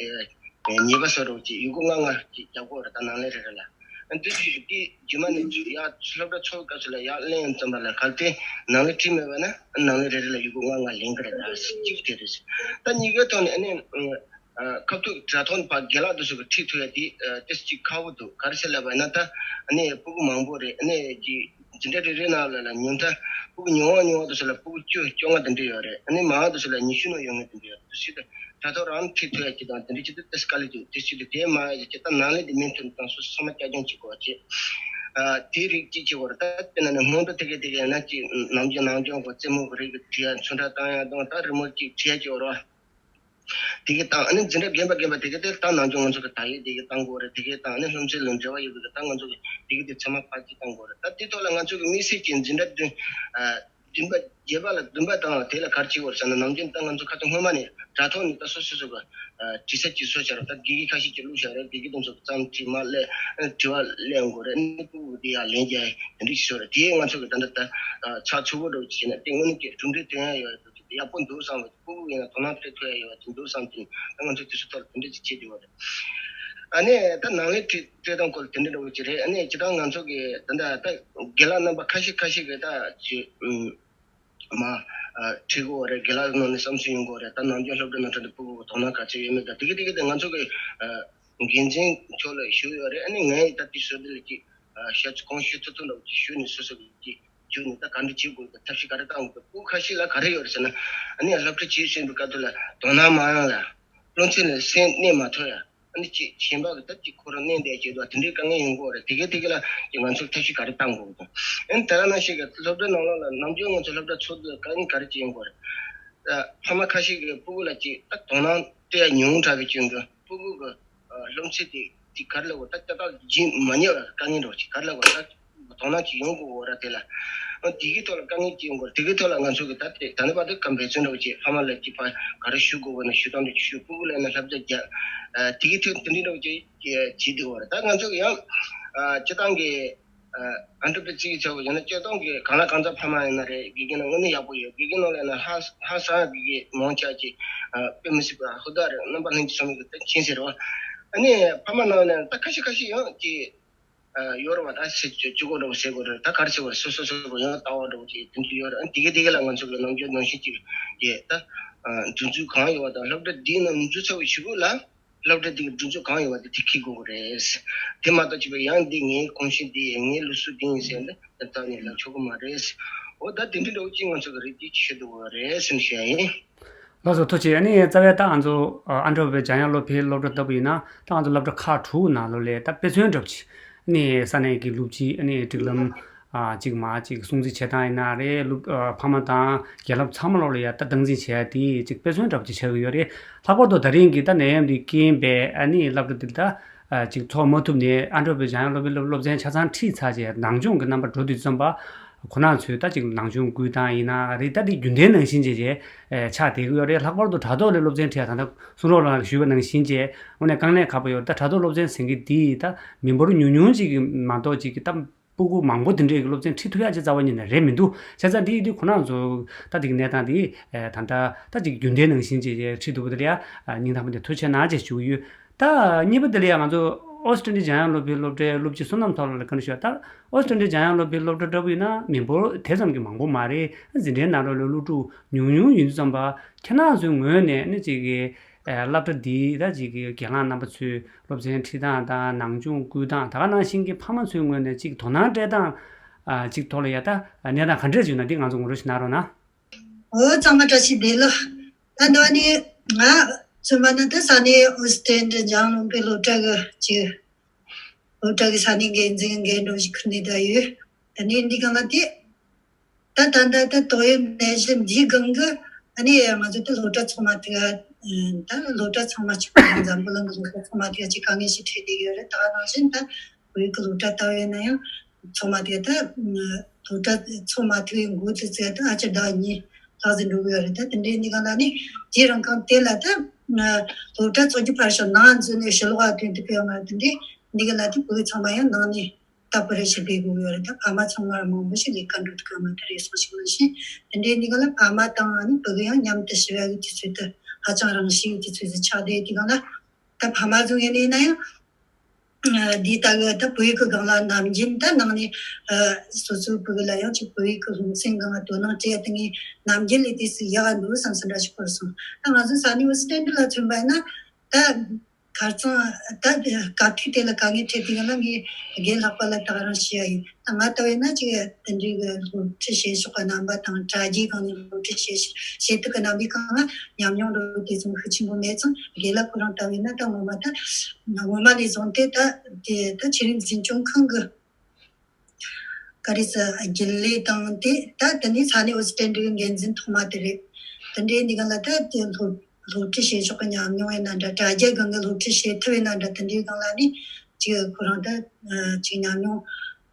ཉེས་པ་བཟོ་འདྲ་ཅིག་ཡི་གུ་ལྔ་ལྔ་ཅིག་རྒྱག་དགོས་རེད། ད་ནང་ལས་རེ་རེ་ལ་ཨ་འདི་ཅིག་གི་རྗེས་མ་ནས་ཡར་སློབ་གྲྭ་ཚོགས་སྐབས་སུ་ལ་ཡར་གླེང་ཙམ་པ་ལ་གལ་ཏེ་ནང་ལས་ཁྲིད་མེད་པ་ན་ནང་ལས་རེ་རེ་ལ་ཡི་གུ་ལྔ་ལྔ་ལེན་གི་རེད། ད་གཅིག་དེ་རེད། ད་གཉིས་ཀའི་ཐོག་ནས་ཨ་ནི་ཁ་ཐུག་དྲ་ཐོག་ནས་ཕར་རྒན་ལགས་དེ་ཚོ་གི་ཁྲིད་ཐུབ་ཡ་དེ་ཏོག་ཙམ་ཅིག་ཁག་པོ་འདུག་ག་རེ་ཟེར་ལབ་པ་ན་ད་ཨ་ནི་སྤུ་གུ་མང་པོ་རེད། ཨ་ནི་ཅིག་འཛིན་གྲྭ་རེ་རེ་ནང་ལ་ལ་ཉུང་མཐའ་སྤུ་གུ་ཉུང་བ་ཉུང་བ་དེ་ཚོ་ལ་སྤུ་གུ་བཅུ་བཅོ་ལྔ་དེ་འདྲ་ཡོད་རེད། ཨ་ནི་མང་བ་དེ་ཚོ་ལ་ཉི་ཤུ་ནང་ཡོད་མཁན་དེ་འདྲ་ཡོད་རེད། དེ་ཚོ་དེ་དྲ་ཐོག་རང་ཁྲིད་ཐུབ་ཡ་ཅིག་དང་དེ་འདྲ་ཅིག་ཏུ་ཏེ་དཀའ་ལས་འདུག་དེ་ཚོ་དེ་དེ་མ་ཡ་ཅིག་ད་ནང་ལས་དེ་མིན་ཐོན་དང་སོ་སོ་ཚང་མ་བསྐྱར་སྦྱོང་བྱེད་དགོས་པ་བྱེད། ཨ་དེ་རིགས་ཅིག་བྱེད་དགོས་རེད། ད་དཔེར་ན་ནི་སྔོན་འགྲོ་དེ་གས་དེ་གས་ན་ཅིག་ནམ་རྒྱུན་ནང་སྦྱོང་གི་རྩེད་མོ་གི་རིགས་ཀྱི་བྲིས་ཡ་ཚོན་ཁྲ་བཏང་ཡ་དང་ད་རི་མོ་ཅིག་བྲིས་ཡ་ཅིག་ཡོད་རེད་བ། དེ་གས་བཏང་ཨ་ནི་འཛིན་གྲྭ་རྒན་པ་རྒན་པ་དེ་གས་དེ་ད་ནང་སྦྱོང་ང་ཚོ་གི་ད་ཡིག་དེ་གས་བཏང་དགོས་རེད། དེ་གས་བཏང་ཨ་ནི་སློབ་ཚན་ལ་འབྲེལ་བ་ཡོད་པའི་གི་ད་ང་ཚོ་གི་དེ་གས་དེ་ཚང་མ་ཕར་ཅིག་བཏང་དགོས་རེད། ད་དེ་ཐོག་ལ་ང་ཚོ་གི་དམིགས་བསལ་གྱི་འཛིན་གྲྭ་བདུན་ཨ། བདུན་པ་བརྒྱད་པ་ལ་བདུན་པ་དང་དེ་ལ་ག་རེ་བྱེད་དགོས་རེད་ཟེར་ན་ནམ་རྒྱུན་ད་ང་ཚོ་ཁ་ཐུག་སྔོན་མ་ནས་དྲ་ཐོག་ནས་ད་སོ་སོ་སོ་གི་དྲི་ས་ཅིག་བཟོས་བཞག་རེད། ད་དགེ་རྒན་ཁ་ཤས་ཀྱིས་བླུགས་བཞག་རེད། དགེ་རྒན་དེ་ཚོ་གི་རྩོམ་བྲིས་མ་སླེབས་དྲི་བ་སླེབས་ཡོང་གི་རེད། ཨ་ནི་སྤུ་གུ་དེ་ཡར་ལན་རྒྱག་ཡ་དེ་འདྲ་ཞིག་བཟོས་རེད། དེ་ང་ཚོ་གི་ད་ལྟ་ད་ཕྱག་མཛུབ་མོ་འདྲ་བོ་ཅིག་བྱས་ན་དེ་དངོས་གནས་ཀྱི་གྲུབ་འབྲས་ཐོན་ཡ་ཡོད་རེད། ཡག་པོ་འདུག་བསམ་པ་སྤུ་གུ་ཡིན་ན་དོ་སྣང་སྤྲད་ཐུབ་ཡ་ཡོད་པ་དེ་འདུག་བསམ་དེ་ད་ང་ཚོ་དེ་ཚོ་ཐོག་ལ་དེ་འདྲ་ཅིག་བྱེད་དགོས་རེད། ཨ་ནི་ད་ནང་ལས་ཁྲིད་སྤྲད་སྟངས་སྐོར་དེ་འདྲ་འདྲ་བོ་ཅིག་རེད། ཨ་ནི་སྤྱིར་བཏང་ང་ཚོ་གི་ད་ལྟ་ད་རྒན་ལགས་རྣམ་པ་ཁ་ཤས་ཁ་ཤས་གི་ད་ཅིག་མ་ཁྲིད་དགོས་རེད། རྒན་ལགས་ནང་ནས་བསམ་ཚུལ་ཡོང་དགོས་རེད། ད་ནམ་རྒྱུན་སློབ་གྲྭ་ནང་ཁྲིད་དུས་སྤུ་གུ་གི་དོ་སྣང་ག་ཚོད་ཡོད་མེད་ད་དེ་གི་དེ་གི་དེ་ང་ཚོ་གི་འགན་འཛིན་མཆོག་ལ་ཞུས་ཡོད་རེད། ཨ་ནི་ངས་ད་དེ་བཟོ་དེ་ལ་ཅིག་ཞབས་ཕྱི་གང་ཞུ་ཐུབ་ཐུབ་འདྲ་བོ་ཅིག་ཞུས་ནས་སོ་སོ་གི་ཅིག་བརྒྱུད་ནས་ད་ག་འདྲ་བྱེད་དགོས་ཀྱི་ཐབས་ཤེས་ག་རེ་བཏང་དགོས་ཀྱི་སྤུ་གུ་ཁ་ཤས་ལ་ག་རེ་ཡོད་རེད་ཟེར་ན་ཨ་ནི་སློབ་ཁྲིད་བྱེད་བཞིན་པའི་སྐབས་དུ་ལ་དོ་སྣང་མ་ཡོང་ལ་བློ་འཚེ་ནས་སེམས་གནས་མ་ཐུབ་ཡ། ཨ་ནི་ཅིག་གཞན་པ་གི་ད་ཅིག་ཁོ་རང་གནས་བསྡད་བྱེད་དུ་དེ་འདྲའི་དཀའ་ངལ་ཡོང་གི་ཡོད་རེད། དེ་གས་དེ་གས་ལ་ཅིག་ང་ཚོས་ཐབས་ཤེས་ག་རེ་བཏང་དགོས་ཀྱི་འདུག་ཨ་ནི་ད་ག་ནང་བཞིན་གི་སློབ་གྲྭའི་ནང་ལོགས་ལ་ནམ་རྒྱུན་ང་ཚོ་སློབ་གྲྭ་ཚོགས་དུས་དཀའ་ངལ་ག་རེ་ཅིག་ཡོང་གི་ཡོད་རེད། ད་ཕ་མ་ཁ་ཤས་ཀྱིས་སྤུ་གུ་ལ་ཅིག་ད་དོ་སྣང་སྤྲད་ཡ་ཉུང་དྲགས་པའི་རྐྱེན་གྱིས་སྤུ་གུ་གི་སློབ་ཚན་དེ་དེ་ག་རེ་ལབ་དགོས་ད་ལྟ་བརྗེད་མ་ཉེས་པ་དཀའ་ངལ་འདྲ་བོ་ཅིག་ག་རེ་ལབ་དགོས་ད། དོ་སྣང་ཅིག་ཡོང་དགོས་འོ་ར་དེ་ལ། ཨ་དེ་གི་ཐོག་ལ་དཀའ་ངལ་ཅིག་ཡོང་དགོས་ར་དེ་གི་ཐོག་ལ་ང་ཚོ་གི་ད་དེ་ད་ནི་བར་དུ་ག་འབད་བརྩོན་འདྲ་བོ་ཅིག་ཕ་མ་ལ་ཅིག་ཕ་ག་རེ་ཞུ་དགོས་པ་ན་ཞུ་སྟངས་འདྲ་ཅིག་ཞུ། སྤུ་གུ་ལ་ཡིན་ན་བསླབ་བྱ་རྒྱག་ཨ་དེ་གི་ཐོག་དེ་འདྲ་འདྲ་བོ་ཅིག་བྱེད་དགོས་འོ་ར། ད་ང་ཚོ་གི་ཡང་ཨ་སྤྱི་བཏང་གི་ཨ་ཨ་འབྲུག་པའི་རྩིས་ཀྱི་ཚབ་ཡིན་ན་སྤྱི་བཏང་གི་གང་ལ་གང་འཚམ་ཕ་མ་ཡིན་ན་རེད་དགེ་རྒན་ནང་དངོས་གནས་ཡག་པོ་ཡོད། དགེ་རྒན་ནང་ལ་ཡིན་ན་ཧ་ཧ་སང་དགེ་རྒན་མང་ཆེ་ཅིག་ཨ་དཔེ་མི་སྲིད་པ་ཧུར་ཐག་རེད། རྣམ་པ་ལྷན་རྒྱས་ཚང་མ་གི་ད་མཁྱེན་གསལ་རེད་བ། ཨ་ནི་ཕ་མ་ནང་ལ་ཡིན་ན་ད་ཁ་ཤས་ཁ་ཤས་ཡང་ཅིག་ཡོད་རེད་བ། ད་ཟེར་གྱི་གཅིག་གོ་འདྲ་བོ་ཟེར་དགོས་རེད། ད་ག་རེ་ཟེར་དགོས་རེད། སོ་སོ་སོ་སོ་ཡང་ལྟ་བ་འདྲ་བོ་ཅིག་དེ་འདྲ་ཡོད་རེད། ཨ་དེ་གི་དེ་གི་ལ་ང་ཚོ་གི་ནམ་རྒྱུན་ནང་བཞིན་ཅིག་ཡས་ད་འདུ་འཛོམས་གང་ཡོད་བ་དང་སློབ་གྲྭ་འདིའི་ནང་འཛུལ་ཚར་བའི་གཞུག་གུ་ལ་སློབ་གྲྭ་འདི་གི་འདུ་འཛོམས་གང་ཡོད་བ་དེ་དེ་འཁྱེར་དགོས་ཀྱི་རེད། དེ་མ་གཏོགས་ཅིག་པ་ཡང་འདི་ངའི་གོམས་གཤིས་འདི་ཡིན་ངའི་ལུགས་སྲོལ་འདི་ཡིན་ཟེར་ནས་དེ་ལྟ་ནས་ལ་ཆོག་གི་མ་རེད། འོ་ད་དེ་འདྲའི་འདྲ་བོ་ཅིག་ང་ཚོ་གི་རེ་ཅིག་བྱེད་འདུག་བ་རེད་ཟེར་ནས་བཤད་ཡིན། ལགས་སོ། ཐུགས་རྗེ་ཆེ། ཨ་ནི་རྩ་བའི་ད་ང་ཚོ་ཨ་ཨན་ཊོ་པའི་འཇམ་དབྱངས་སློབ་ཕྲུག་སློབ་གྲྭ་ལྟ་བུ་ཡིན་ན་ད་ང་ཚོ་སློབ་གྲྭ་ཁག་དྲུག་ནང་ལོགས་ལ་ད་དཔེ་མཚོན་འདྲ་བོ་ཅིག་ཨ་ནི་ས་གནས་ཀྱི་སློབ་སྤྱི་ཨ་ནི་སྒྲིག་ལམ་ཨ་ཅིག་མ་ཅིག་སྲུང་བརྩི་བྱེད་སྟངས་ཡིན་ན་རེད། སློབ་ཨ་ཕ་མ་དང་རྒན་ལགས་ཚང་མ་ལོགས་ལ་ཡ་ད་སྟངས་འཛིན་བྱེད་ཡ་དེ་ཅིག་དཔེ་མཚོན་འདྲ་བོ་ཅིག་ཆགས་ཀྱི་ཡོད་རེད། ལྷག་པར་དུ་ད་རིང་གི་ད་ནད་ཡམས་འདི་རྐྱེན་པས་ཨ་ནི་སློབ་གྲྭ་འདི་ད་ཨ་ཅིག་འཚོགས་མ་ཐུབ་ནས་ཨན་ཊོ་པའི་འཇམ་དབྱངས་སློབ་གྲྭའི་སློབ་སློབ་ཚན་ཆ་ཚང་ཁྲིད་ཚར་རྗེས་ནང་སྦྱོང་གི་རྣམ་པ་འགྲོ་དུས་ཙམ་པ་ཁོ་ན་ཚོས་ད་ཅིག་ནང་སྦྱོང་བསྐུལ་སྟངས་ཡིན་ན་རེད། ད་འདི་རྒྱུན་ལྡན་ནང་བཞིན་བྱས་རྗེས་ཨེ་ཆགས་བསྡད་ཀྱི་ཡོད་རེད། ལྷག་པར་དུ་དྲ་ཐོག་ལ་སློབ་ཚན་ཁྲིད་ཡ་ད་ལྟ་གསུང་རོགས་ལགས་ཞུས་པ་ནང་བཞིན་བྱས་དངོས་གནས་དཀའ་གནད་ཁག་པོ་ཡོད། ད་དྲ་ཐོག་སློབ་ཚན་ཟེར་མཁན་འདི་ད་མི་འབོར་ཉུང་ཉུང་ཅིག་གི་མ་གཏོགས་ཅིག་གི་ད་སྤུ་གུ་མང་པོ་དེ་འདྲས་ཀྱི་སློབ་ཚན་ཁྲིད་ཐུབ་ཡག་ཅིག་རྩ་བ་ཉིད་ནས་རེད་མི་འདུག་བྱས་ཙང་འདི་ཡིན་དུས་ཁོ་རང་ཚོ་ད་འདི་གི་གནས་སྟངས་འདི་ཨེ་ད་ལྟ་ད་ཅིག་རྒྱུན་ལྡན་ནང་བཞིན་བྱས་རྗེས་ཁྲིད་ཐུབ་པ་དེ་ལ་ཡ་སྙིང་ཐག་པ་ནས་ཐུགས་རྗེ་གནང་ཞེས་ཞུ་གི་ཡོད། ད་གཉིས་པ་དེ་ལ་ཡང་ང་ཚོ་ཨོ་སི་ཀྲི་ལི་འཇམ་དབྱངས་སློབ་གྲྭའི་སློབ་གྲྭའི་སློབ་སྤྱི་བསོད་ནམས་ཚེ་རིང་ལགས་ལ་བཀའ་འདྲི་ཞུ་བ། ད་ཨོ་སི་ཀྲི་ལི་འཇམ་དབྱངས་སློབ་གྲྭའི་སློབ་གྲྭ་འདྲ་པོ་ཡིན་ན་མི་འབོར་དེ་ཙམ་གྱི་མང་པོ་མ་རེད། འཛིན་གྲྭའི་ནང་ལོགས་ལ་སློབ་ཕྲུག་ཉུང་ཉུང་ཡིན་དུས་ཙམ་པ་ཁྱེད་རང་ཚོའི་ངོས་ནས་ནི་ཅིག་གི་ཨེ་སློབ་གྲྭ་འདིའི་ད་ཅིག་གི་རྒན་ལགས་རྣམ་པ་ཚོས་སློབ་ཚན་ཁྲིད་སྟངས་དང་ནང་སྦྱོང་བསྐུལ་སྟངས་ད་ག་ནང་བཞིན་གྱི་ཕ་མ་ཚོའི་ངོས་ནས་ཅིག་དོ་སྣང་སྤྲད་སྟངས་ཨ་ཅིག་ཐོག་ལ་ཡ་ད་གནས་སྟངས་ག་འདྲས་ཡོད་ན་འདི་ང་ཚོ་ངོ་སྤྲོད་ཞིག་གནང་རོགས་གནང་། འོ་གཙང་མ་བཀྲ་ཤིས་བདེ་ལེགས། ད་འདི་བ་ནི་ང་མཚོན་པ་ན་ད་ས་གནས་ཨོ་སི་ཀྲི་ལི་འཇམ་དབྱངས་སློབ་གྲྭའི་སློབ་གྲྭ་གི་ཅིག་སློབ་གྲྭ་གི་ས་གནས་འགན་འཛིན་འགན་འགྲོ་ཞིག་ཁུར་ནས་ད་ཡོད། ད་ནི་འདི་གང་ལ་དེ་ད་ད་ད་ད་ཏོག་དབྱིབས་ནད་གཞི་འདིའི་སྒང་གི་ཨ་ནི་ང་ཚོ་ད་སློབ་གྲྭ་ཚང་མ་དེ་ག་ད་སློབ་གྲྭ་ཚང་མ་གཅིག་པ་འཛམ་བུ་གླིང་གི་སློབ་གྲྭ་ཚང་མ་དེ་ག་ཅིག་དཀའ་ངལ་ཞིག་འཕྲད་བསྡད་ཡོད་རེད། ད་ག་ནང་བཞིན་ད་བོད་ཡིག་གི་སློབ་གྲྭ་ལྟ་བས་ན་ཡང་ཚང་མ་དེ་ད་སློབ་གྲྭ་ཚང་མ་དེ་གའི་འགོ་དེ་ཚོ་ད་ཨ་ཅེ་ཟླ་གཉིས་ལྷག་ཙམ་འགྲོ་གི་ཡོད་རེད། ད་དེ་འདྲའི་འདི་ག་ལ་ནི་དེའི་རིང་གང་དེ་ལ་ད་སློབ་གྲྭ་ཚོགས་རྒྱུ་ཕར་ཞོག་ནང་འཛུལ་ནས་ཕྱི་ལོགས་ཨ་དོན་དུ་ཕེབས་ཡོང་བ་དེ་འདྲའི་འདི་ག་ལ་དེ་བོད་ཚང་མ་ཡང་ནང་ནས་ད་པར་ཞིག་སྤེལ་དགོས་ཡོད་རེད། ད་ཕ་མ་ཚང་མར་མང་པོ་ཞིག་ལས་ཀ་འགྲོ་ཐུབ་ཀ་མ་ད་རེས་སོང་ཞིག་མ་ཤེས། དེ་འདྲའི་འདི་ག་ལ་ཕ་མ་དང་ཨ་ནི་བུ་གུ་ཡང་མཉམ་དུ་ཞི་བའི་གི་དུས་ཚོད་དུ་ཧ་ཅང་རིང་ཞིག་གི་དུས་ཚོད་དུ་ཆགས་བསྡད་དེ་གང་ལ་ད་ཕ་མ་ཚོ་ངས་ནས་ན་ཡང་འདི་ལྟ་གི་ད་བོད་ཡིག་གི་སྒང་ལ་ནམ་རྒྱུན་ད་ནང་ནས་སོ་སོའི་བུ་གུ་ལ་ཡང་ཅིག་བོད་ཡིག་གི་སློབ་ཚན་སྒང་ལ་དོ་སྣང་སྤྲད་དེ་ངས་ནམ་རྒྱུན་ལས་དུས་སུ་ཡག་འདུག་བསམ་སེམས་འདྲ་ཞིག་འཁོར་སོང་། ད་ང་ཚོ་ས་གནས་ཨོ་སི་ཀྲི་ལི་ཡ་ལ་མཚོན་པ་ན་ད། ཁ་རྩང་ད་དེ་སྐབས་དུས་དེ་ལ་དཀའ་ངལ་འཕྲད་དུས་ལ་ངས་རྒན་ལྷག་པ་ལ་ད་ག་རང་ཞུ་ཡ་ཡིན། ད་ང་ལྟ་བས་ན་ཅིག་དེ་འདྲའི་གི་སློབ་ཁྲིད་བྱེད་ཕྱོགས་ཀྱི་རྣམ་པ་དང་དྲ་རྒྱའི་སྒང་ནས་སློབ་ཁྲིད་བྱེད་བྱེད་ཐུབ་ཀྱི་རྣམ་པའི་སྒང་ལ་ཉམས་མྱོང་འགྲོ་དེ་ཙམ་ཤུགས་ཆེན་པོ་མེད་ཙང་རྒན་ལགས་ཁོ་རང་ལྟ་བས་ན་ད་ངོ་མ་ད་ངོ་མ་ལས་བཟུང་སྟེ་ད་དེ་ད་ཆེད་ལས་འཛིན་སྐྱོང་ཁང་གི་ག་རེ་ཟེར་རྒྱུན་ལས་དང་དེ་ད་དེ་ནས་ས་གནས་ཨོ་སི་ཀྲི་ལི་ཡའི་འགན་འཛིན་ཐོག་མ་དེ་རེད། དེ་འདྲའི་འདི་ག་ལ་ད་དེ་སློབ་སློབ་ཁྲིད་བྱེད་ཕྱོགས་ཀྱི་ཉམས་མྱོང་ཡིན་ན་འདྲ་དྲ་རྒྱའི་སྒང་གི་སློབ་ཁྲིད་བྱེད་ཐུབ་ཡིན་ན་འདྲ་དེ་འདྲའི་སྒང་ལ་ནི་ཅིག་ཁོ་རང་ད་ཅིག་ཉམས་མྱོང་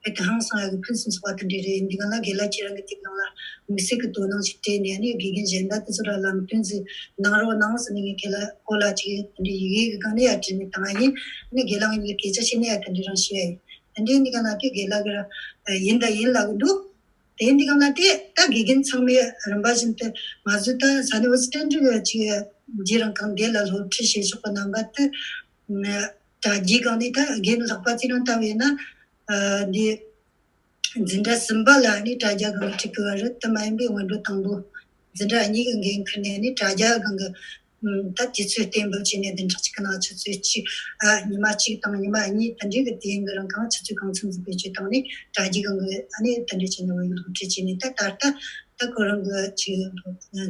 དཔེ་དེ་ཧང་སང་ཡག་གི་ཕུན་སུམ་ཚོགས་པ་དེ་འདྲའི་རེད། འདི་ག་ལ་རྒན་ལགས་ཁྱེད་རང་གི་དེ་སྒང་ལ་དམིགས་བསལ་གྱི་དོ་སྣང་ཞིག་སྤྲད་ནས་ནི་དགེ་རྒན་གཞན་དག་དེ་ཚོ་ལ་ལམ་སྟོན་ཟིག་གནང་རོགས་གནང་ཟེར་ནས་ངས་ཁྱེད་ལ་སྐོར་ལ་ཅིག་དེ་འདྲའི་ཡི་གེ་གི་སྒང་ནས་ཡར་བྲིས་ནས་བཏང་བ་ཡིན། ནི་རྒན་ལགས་ངས་སྐད་ཆ་བཤད་ན་ཡ་དེ་འདྲའི་རང་བཤད་ཡ་ཡིན། དེ་འདྲའི་འདི་ག་ལ་དེ་རྒན་ལགས་ཀྱི་ཡིན་དང་ཡིན་ལབ་ཀྱི་འདུག་དེ་འདི་ག་ལ་དེ་ད་དགེ་རྒན་ཚང་མས་རིམ་པ་བཞིན་དུ་ང་ཚོ་ད་ས་གནས་ཨོ་སི་ཀྲི་ལི་ཡ་ཅིག་འདི་རང་གང་འདི་ལ་སློབ་ཁྲིད་བྱེད་ཕྱོགས་ཀྱི་རྣམ་པ་དེ་དྲ་རྒྱའི་སྒང་ནས་ད་རྒན་ལྷག་པ་ཚོ་རང་ལྟ་བས་ན་འདི་འཛིན་གྲྭ་གསུམ་པ་ལ་ནི་དྲ་རྒྱ་སྒང་ཁྲིད་དགོས་པ་རེད། དེ་མ་ཡིན་པའི་སྔོན་འགྲོ་དང་པོ་འཛིན་གྲྭ་གཉིས་ཀྱི་འགན་ཁུར་ནས་ནི་དྲ་རྒྱ་སྒང་གི་ད་དུས་ཚོད་གཏན་འབེབས་བྱས་ནས་བདུན་ཕྲག་གཅིག་གི་ནང་ཆུ་ཚོད་གཅིག་ཨ་ཉི་མ་གཅིག་དང་ཉི་མ་གཉིས་དེ་འདྲའི་གི་དུས་ཡུན་གི་རིང་གང་ཆུ་ཚོད་གང་འཚམ་ཟིག་བེད་སྤྱོད་བཏང་ནས་དྲ་རྒྱའི་སྒང་གི་ཨ་ནི་དེ་འདྲ་བྱས་ནས་བོད་ཡིག་སློབ་ཁྲིད་བྱས་ནས་ད་ད་ལྟ་ད་ཁོ་རང་གི་ཅིག་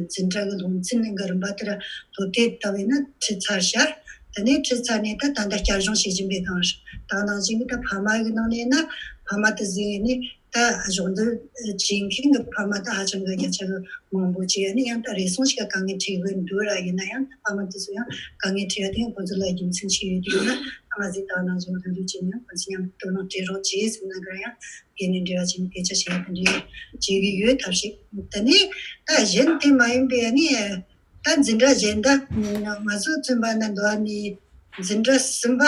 འཛིན་གྲྭ་གི་སློབ་ཚན་གི་རིམ་པ་དེར་སློབ་དེབ་ལྟ་བས་ན་ཁྲིད་ཚར་ཤག་དེ་ནས་ཁྲིད་ཚར་ནས་ད་ད་ལྟ་བསྐྱར་སྦྱོང་བྱེད་བཞིན་པའི་སྒང་རེད། ད་ནང་བཞིན་གི་ད་ཕ་མ་གི་ནང་ནས་ན་ཕ་མ་དེ་ཟིན་ནས་ད་གཞོགས་འདེགས་བྱེད་མཁན་གི་ཕ་མ་ད་ཧ་ཅང་གི་བརྒྱ་ཆ་གི་མང་པོ་ཅིག་ཡ་ནི་ཡང་ད་རེ་ཟུང་ཞིག་ག་དཀའ་ངལ་འཕྲད་གི་འདུག་ར། ཡིན་ན་ཡང་ད་ཕ་མ་དེ་ཚོ་ཡང་དཀའ་ངལ་འཕྲད་ཡ་དེ་ཡང་ཁོ་ཚོ་ལ་རྒྱུ་མཚན་ཞིག་ཡོད་དུས་ན་ང་ཚོས་ད་ནང་བཞིན་ལྷོད་ལྷོད་བྱས་ནས་ཡང་ཁོ་ཚོ་མཉམ་དུ་དོ་སྣང་སྤྲད་རོགས་བྱེད་ཟེར་ན་ག་ཡང་དེ་ནས་འབྲེལ་བ་བྱས་ནས་སྐད་ཆ་བཤད་ཡ་དེ་འདྲའི་བྱེད་གི་ཡོད། ཐབས་ཤིག་དེ་ནས་ད་གཞན་དེ་མ་ཡིན་པའི་ཡ་ནི་ད་འཛིན་གྲྭ་གཞན་དག་ང་ཚོ་མཚོན་པ་ན་འདུག་ནི་འཛིན་གྲྭ་གསུམ་པ་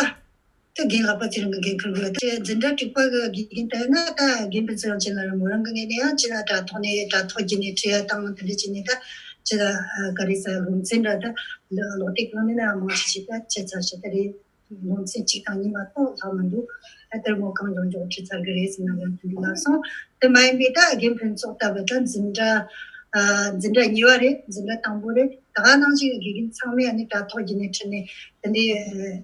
ད་རྒན་ལྷག་པ་ཚེ་རིང་གི་འགན་འཁུར་དགོས། དེ་འཛིན་གྲྭ་དྲུག་པ་གི་དགེ་རྒན་ལྟར་ན་ད་རྒན་ཕུན་ཚོགས་ཡང་ཅི་ལ་ར་མོ་རང་གི་ངོས་ནས་ཡང་ཅི་ལ་དྲ་ཐོག་ནས་དྲ་ཐོག་བརྒྱུད་ནས་ཁྲིད་ཡ་དང་དེ་འདྲ་བྱས་ནས་ད་ཅི་ལ་ག་རེ་ཟ་སློབ་ཚན་འདྲ་ད་ལོག་སྟེ་གང་ནས་ན་མང་ཆེ་ཞིག་ད་ཁྲིད་ཚར་ཤག་ད་རེད། སློབ་ཚན་གཅིག་དང་གཉིས་མ་གཏོགས་ལྷག་མི་འདུག་ད་དེར་མོ་གང་མགྱོགས་མགྱོགས་ཁྲིད་ཚར་གི་རེད་ཟེར་ན་ཡང་དེ་འདྲ་ལབ་སོང་། དེ་མ་ཡིན་པའི་ད་རྒན་ཕུན་ཚོགས་ལྟ་བུ་ད་འཛིན་གྲྭ་ཨ་འཛིན་གྲྭ་གཉིས་པ་རེད། འཛིན་གྲྭ་དང་པོ་རེད། ད་ག་ནང་བཞིན་དགེ་རྒན་ཚང་མས་ཨ་ནི་དྲ་ཐོག་བརྒྱུད་ནས་ཁྲིད་ནས། དེ་འདྲའི་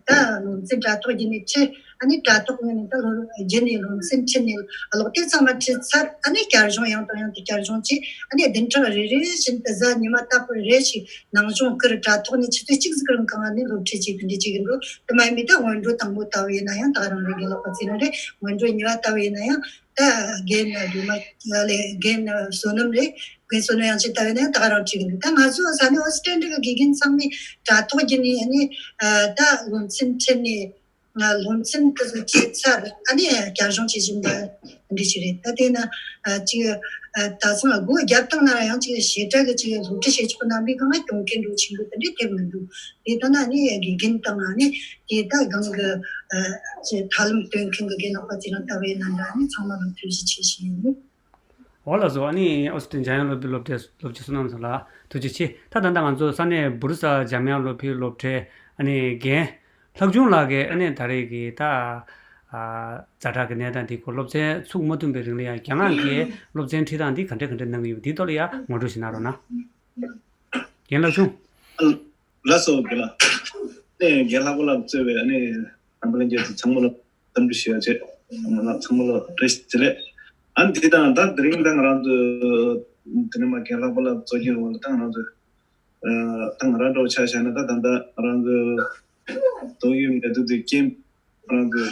ད་སློབ་ཚན་དྲ་ཐོག་བརྒྱུད་ནས་ཁྲིད། ཨ་ནི་དྲ་ཐོག་ངོས་ནས་ད་སློབ་བརྒྱུད་ནས་སློབ་ཚན་ཁྲིད་ནས་ཀློག་དེབ་ཚང་མ་ཁྲིད་ཚར། ཨ་ནི་བསྐྱར་སྦྱོང་ཡང་དང་ཡང་དུ་བསྐྱར་སྦྱོང་བྱས། ཨ་ནི་བདུན་ཕྲག་རེ་རེ་བཞིན་དུ་གཟའ་ཉི་མ་ལྟ་བུ་རེ་ཞིག་ནང་སྦྱོང་བསྐུར། དྲ་ཐོག་ནས་ཆུ་ཚོད་གཅིག་ཙམ་གང་ཨ་ནི་སློབ་ཁྲིད་བྱས། དེ་འདྲ་བྱེད་ཀྱི་འདུག་དེ་མ་ཡིན་པའི་ད་སྔོན་འགྲོ་དང་པོ་ལྟ་བུ་ཡིན་ན་ཡང་ད་ག་རང་རེད། དགེ་ལགས་པ་ཚེ་རིང་རེད། སྔོན་འགྲོ་གཉིས་པ་ལྟ་བུ་ཡིན་ན་ཡང་ད་རྒན་སྒྲོལ་མ་ལགས་རེད། རྒན་བསོད་ནམས་རེད། རྒན་བསོད་ནམས་དབྱངས་ཅན་ལྟ་བུ་ཡིན་ན་ཡང་ད་ག་རང་ཁྲིད་ཀྱི་འདུག་ད་ང་ཚོ་ས་གནས་ཨོ་སི་ཀྲན་ཌི་གི་དགེ་རྒན་ཚང་མས་དྲ་ཐོག་བརྒྱུད་ནས་ཨ་ནི་ད་སློབ་ཚན་ཁྲིད་ནས། ང་སློབ་ཚན་དེ་ཚོ་ཁྲིད་ཚར། ཨ་ནི་བསྐྱར་སྦྱོང་བྱེད་བཞིན་པ་འདི་ཞིག་རེད། ད་དེ་ན་ཅིག་ད་སང་སྒོ་བརྒྱབ་བཏང་ན་ཡང་ཅིག་ཞེ་དྲག་གི་ཅིག་སློབ་ཁྲིད་བྱེད་ཆོག་རྣམ་པའི་སྒང་ལ་གྱོང་གུན་འགྲོ་ཆེན་པོ་དེ་འདྲའི་ཐེབས་མི་འདུག་དེ་ལྟ་ན་ཨ་ནི་དགེ་རྒན་དང་ཨ་ནི་དེ་ད་སྒང་གི་ཅིག་ཐབས་ལམ་སྟོན་མཁན་གྱི་རྒན་ལགས་པ་ཚེ་རིང་ལྟ་བུའི་རྣམ་པ་ཨ་ནི་ཚང་མ་ལ་ཐུགས་རྗེ་ཆེ་ཞུ་ཡིན། འོ་ལགས་སོ། ཨ་ནི་ཨོ་སི་ཀྲན་ཌི་འཇམ་དབྱངས་སློབ་གྲྭའི་སློབ་གྲྭའི་སློབ་སྤྱི་བསོད་ནམས་ལགས་ཐུགས་རྗེ་ཆེ། ད་ད་ལྟ་ང་ཚོ་ས་གནས་བུ་རི་ས་འཇམ་དབྱངས་སློབ་ཕྲུག་སློབ་གྲྭའི་ཨ་ནི་རྒན་ལྷག་ཆུང་ལགས་ཀྱིས་ཨ་ནི་ད་རེས་ཀྱི་ད་ཛ་དྲག་གི་གནས་སྟངས་དེ་སྐོར་སློབ་ཚན་ཚུགས་མ་ཐུབ་པའི་རིང་ལ་ཡང་རྒྱ་ནག་གི་སློབ་ཚན་ཁྲིད་སྟངས་འདི་ག་འདྲ་ག་འདྲ་གནང་གི་ཡོད་པ་འདིའི་ཐོག་ལ་ཡང་ངོ་སྤྲོད་ཞིག་གནང་རོགས་གནང་། རྒན་ལྷག་ཆུང་། ལགས་སོ་རྒན་ལགས། ཨ་ནི་རྒན་ལྷག་པ་ལགས་གཙོས་པའི་ཨ་ནི་འཛམ་བུ་གླིང་རྒྱལ་ཚོགས་ཚང་མ་ལ་འཚམས་འདྲི་ཞུ་ཡ་བྱས། ང་ཚང་མ་ལ་བཀྲ་ཤིས་བདེ་ལེགས། ཨ་ནི་དེ་དང་ད་དེ་རིང་ད་ང་རང་ཚོ་དེ་ནས་མ་རྒན་ལྷག་པ་ལགས་གཙོ་འགན་འོག་ལ་ད་ང་རང་ཚོ་ད་ང་རང་འདྲ་བོ་ཆ་བཞག་ན་ད་ད་ལྟ་ང་རང་ཚོ་ཏོག་དབྱིབས་ནད་དུག་དེ་རྐྱེན་ང་རང་ཚོ་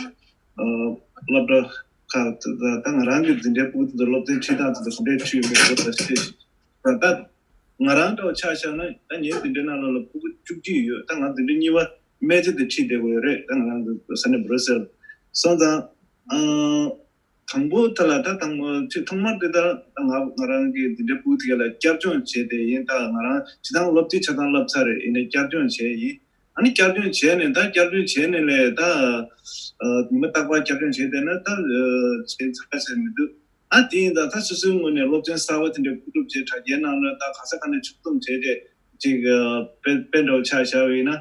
སློབ་གྲྭ་ཁག་ད་ང་རང་གི་འཛིན་གྲྭའི་ཕྲུ་གུ་དེ་ཚོ་སློབ་ཚན་ཁྲིད་སྟངས་དེ་ཚོ་ག་འདྲས་ཁྲིད་ཡོད་མེད་སྐོར་ལ་བཤད་ཤིག་ད་ད་ང་རང་འདྲ་བོ་ཆ་བཞག་ན་ད་ངའི་འཛིན་གྲྭའི་ནང་ལོགས་ལ་ཕྲུ་གུ་བཅུ་གཅིག་ཡོད། ད་ང་འཛིན་གྲྭ་གཉིས་པ་སྨད་ཆ་དེ་ཁྲིད་བསྡད་དགོས་ཡོད་རེད། ད་ང་རང་གི་ས་གནས་བྷུ་རུ་སེལ་སོང་ཙང་། ཨ། དང་པོ་དེ་ལ་ད་དང་པོ་ཚིག་ཐོག་མར་དེ་ལྟར་ད་ང་ང་རང་གི་འཛིན་གྲྭའི་ཕྲུ་གུ་དེ་ག་ལ་བསྐྱར་སྦྱོང་བྱས་ཏེ་ཡིན། ད་ང་རང་སྤྱི་བཏང་སློབ་དེབ་ཆ་ཚང་བསླབས་ཚར་རེད། ཡིན་ནའི་བསྐྱར་སྦྱོང་བྱས་ཡིན། ཨ་ནི་བསྐྱར་སྦྱོང་བྱས་ནས་ད་བསྐྱར་སྦྱོང་བྱས་ནས་ལས་ད་ཨ་ཉི་མ་རྟག་པར་བསྐྱར་སྦྱོང་བྱས་བསྡད་ན་ད་ཨ་བྱས་ཚར་ཟེར་མི་འདུག་ཨ་དེ་ཡིན་ད་ད་སོ་སོའི་ངོས་ནས་སློབ་ཚན་གསར་པ་དེ་འདྲ་བསྐུར་སྒྲུབ་བྱས་དྲ་རྒྱའི་ནང་ལ་ད་ག་ས་ག་ནས་ཕྱོགས་བསྡོམས་བྱས་ཏེ་ཅིག་ཨ་དཔེ་དཔེ་འདྲ་བོ་ཆ་བཞག་པ་ཡིན་ན་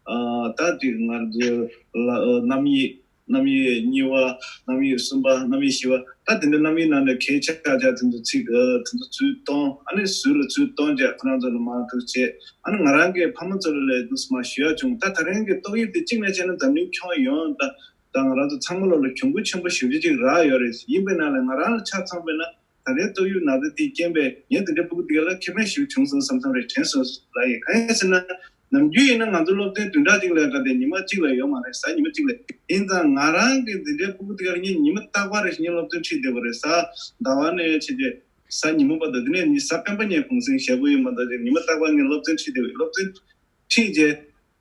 ཨ་ད་ཅིག་ང་ཚོའི་ལ་ཨ་རྣམ་དབྱེ། རྣམ་དབྱེ་གཉིས་པ། རྣམ་དབྱེ་གསུམ་པ། རྣམ་དབྱེ་བཞི་པ། ད་དེ་འདྲ་རྣམ་དབྱེ་ནང་ནས་གལ་ཆེ་ཆགས་ཆགས་དེ་ཚོ་ཚིག་ཨ་དེ་ཚོ་ཚུར་གཏོང་། ཨ་ནི་ཟུར་ལ་ཚུར་གཏོང་བྱས་ཁོ་རང་ཚོ་ལ་མར་ཐུག་བྱས། ཨ་ནི་ང་རང་གིས་ཕ་མ་ཚོ་ལ་ལས་འདུག་སེ་མར་ཞུ་ཡག་བྱུང་། ད་ད་རིང་གི་ཏོག་དབྱིབས་དེ་གཅིག་ནས་བྱས་ན་འཛམ་གླིང་ཁྱོན་ཡོངས་ད་ད་ང་རང་ཚོ་ཚང་མ་ལོག་ལ་གྱོང་གུན་ཆེན་པོ་ཞེ་པོ་ཅིག་རག་ཡོད་རེད། ཡིན་པས་ན་ལས་ང་རང་ལ་ཆ་མཚོན་པས་ན། ད་ལྟའི་ཏོག་དབྱིབས་ནད་དུག་དེའི་རྐྱེན་པས་ངའི་དེ་འདྲའི་ཕྲུ་གུ་དེ་ག་ལ་ཁེ་ཕན་ཞིག་བྱུང་སོང་བསམ་བསམ་རེད་དྲན་སོང་ལ་ཡིན། གང་ཡིན་ཟེར་ན། ནམ་རྒྱུན་ཡིན་ན་ང་ཚོ་སློབ་ཚན་བདུན་ཕྲག་གཅིག་ལ་ཡག་ག་དེ་ཉི་མ་གཅིག་ལ་ཡོད་མ་རེད། གཟའ་ཉི་མ་གཅིག་ལ། ཡིན་ཙང་ང་རང་གི་འཛིན་གྲྭའི་ཕྲུ་གུ་དེ་ག་ལ་ངས་ཉི་མ་རྟག་པར་རེ་ཞིག་ངས་སློབ་ཚན་ཁྲིད་བསྡད་པ་རེད། གཟའ་ཟླ་བ་ནས་བྱས་ཏེ་གཟའ་ཉི་མ་བར་དུ། དེ་ནས་ཉི་གཟའ་སྤེན་པ་ཉིན་གུང་སེང་བཞེས་པོ་ཡིན་མ་གཏོགས་ཅིག་ཉི་མ་རྟག་པར་ངས་སློབ་ཚན་ཁྲིད་བསྡད་པ་རེད། སློབ་ཚན་ཁྲིད་རྗེས་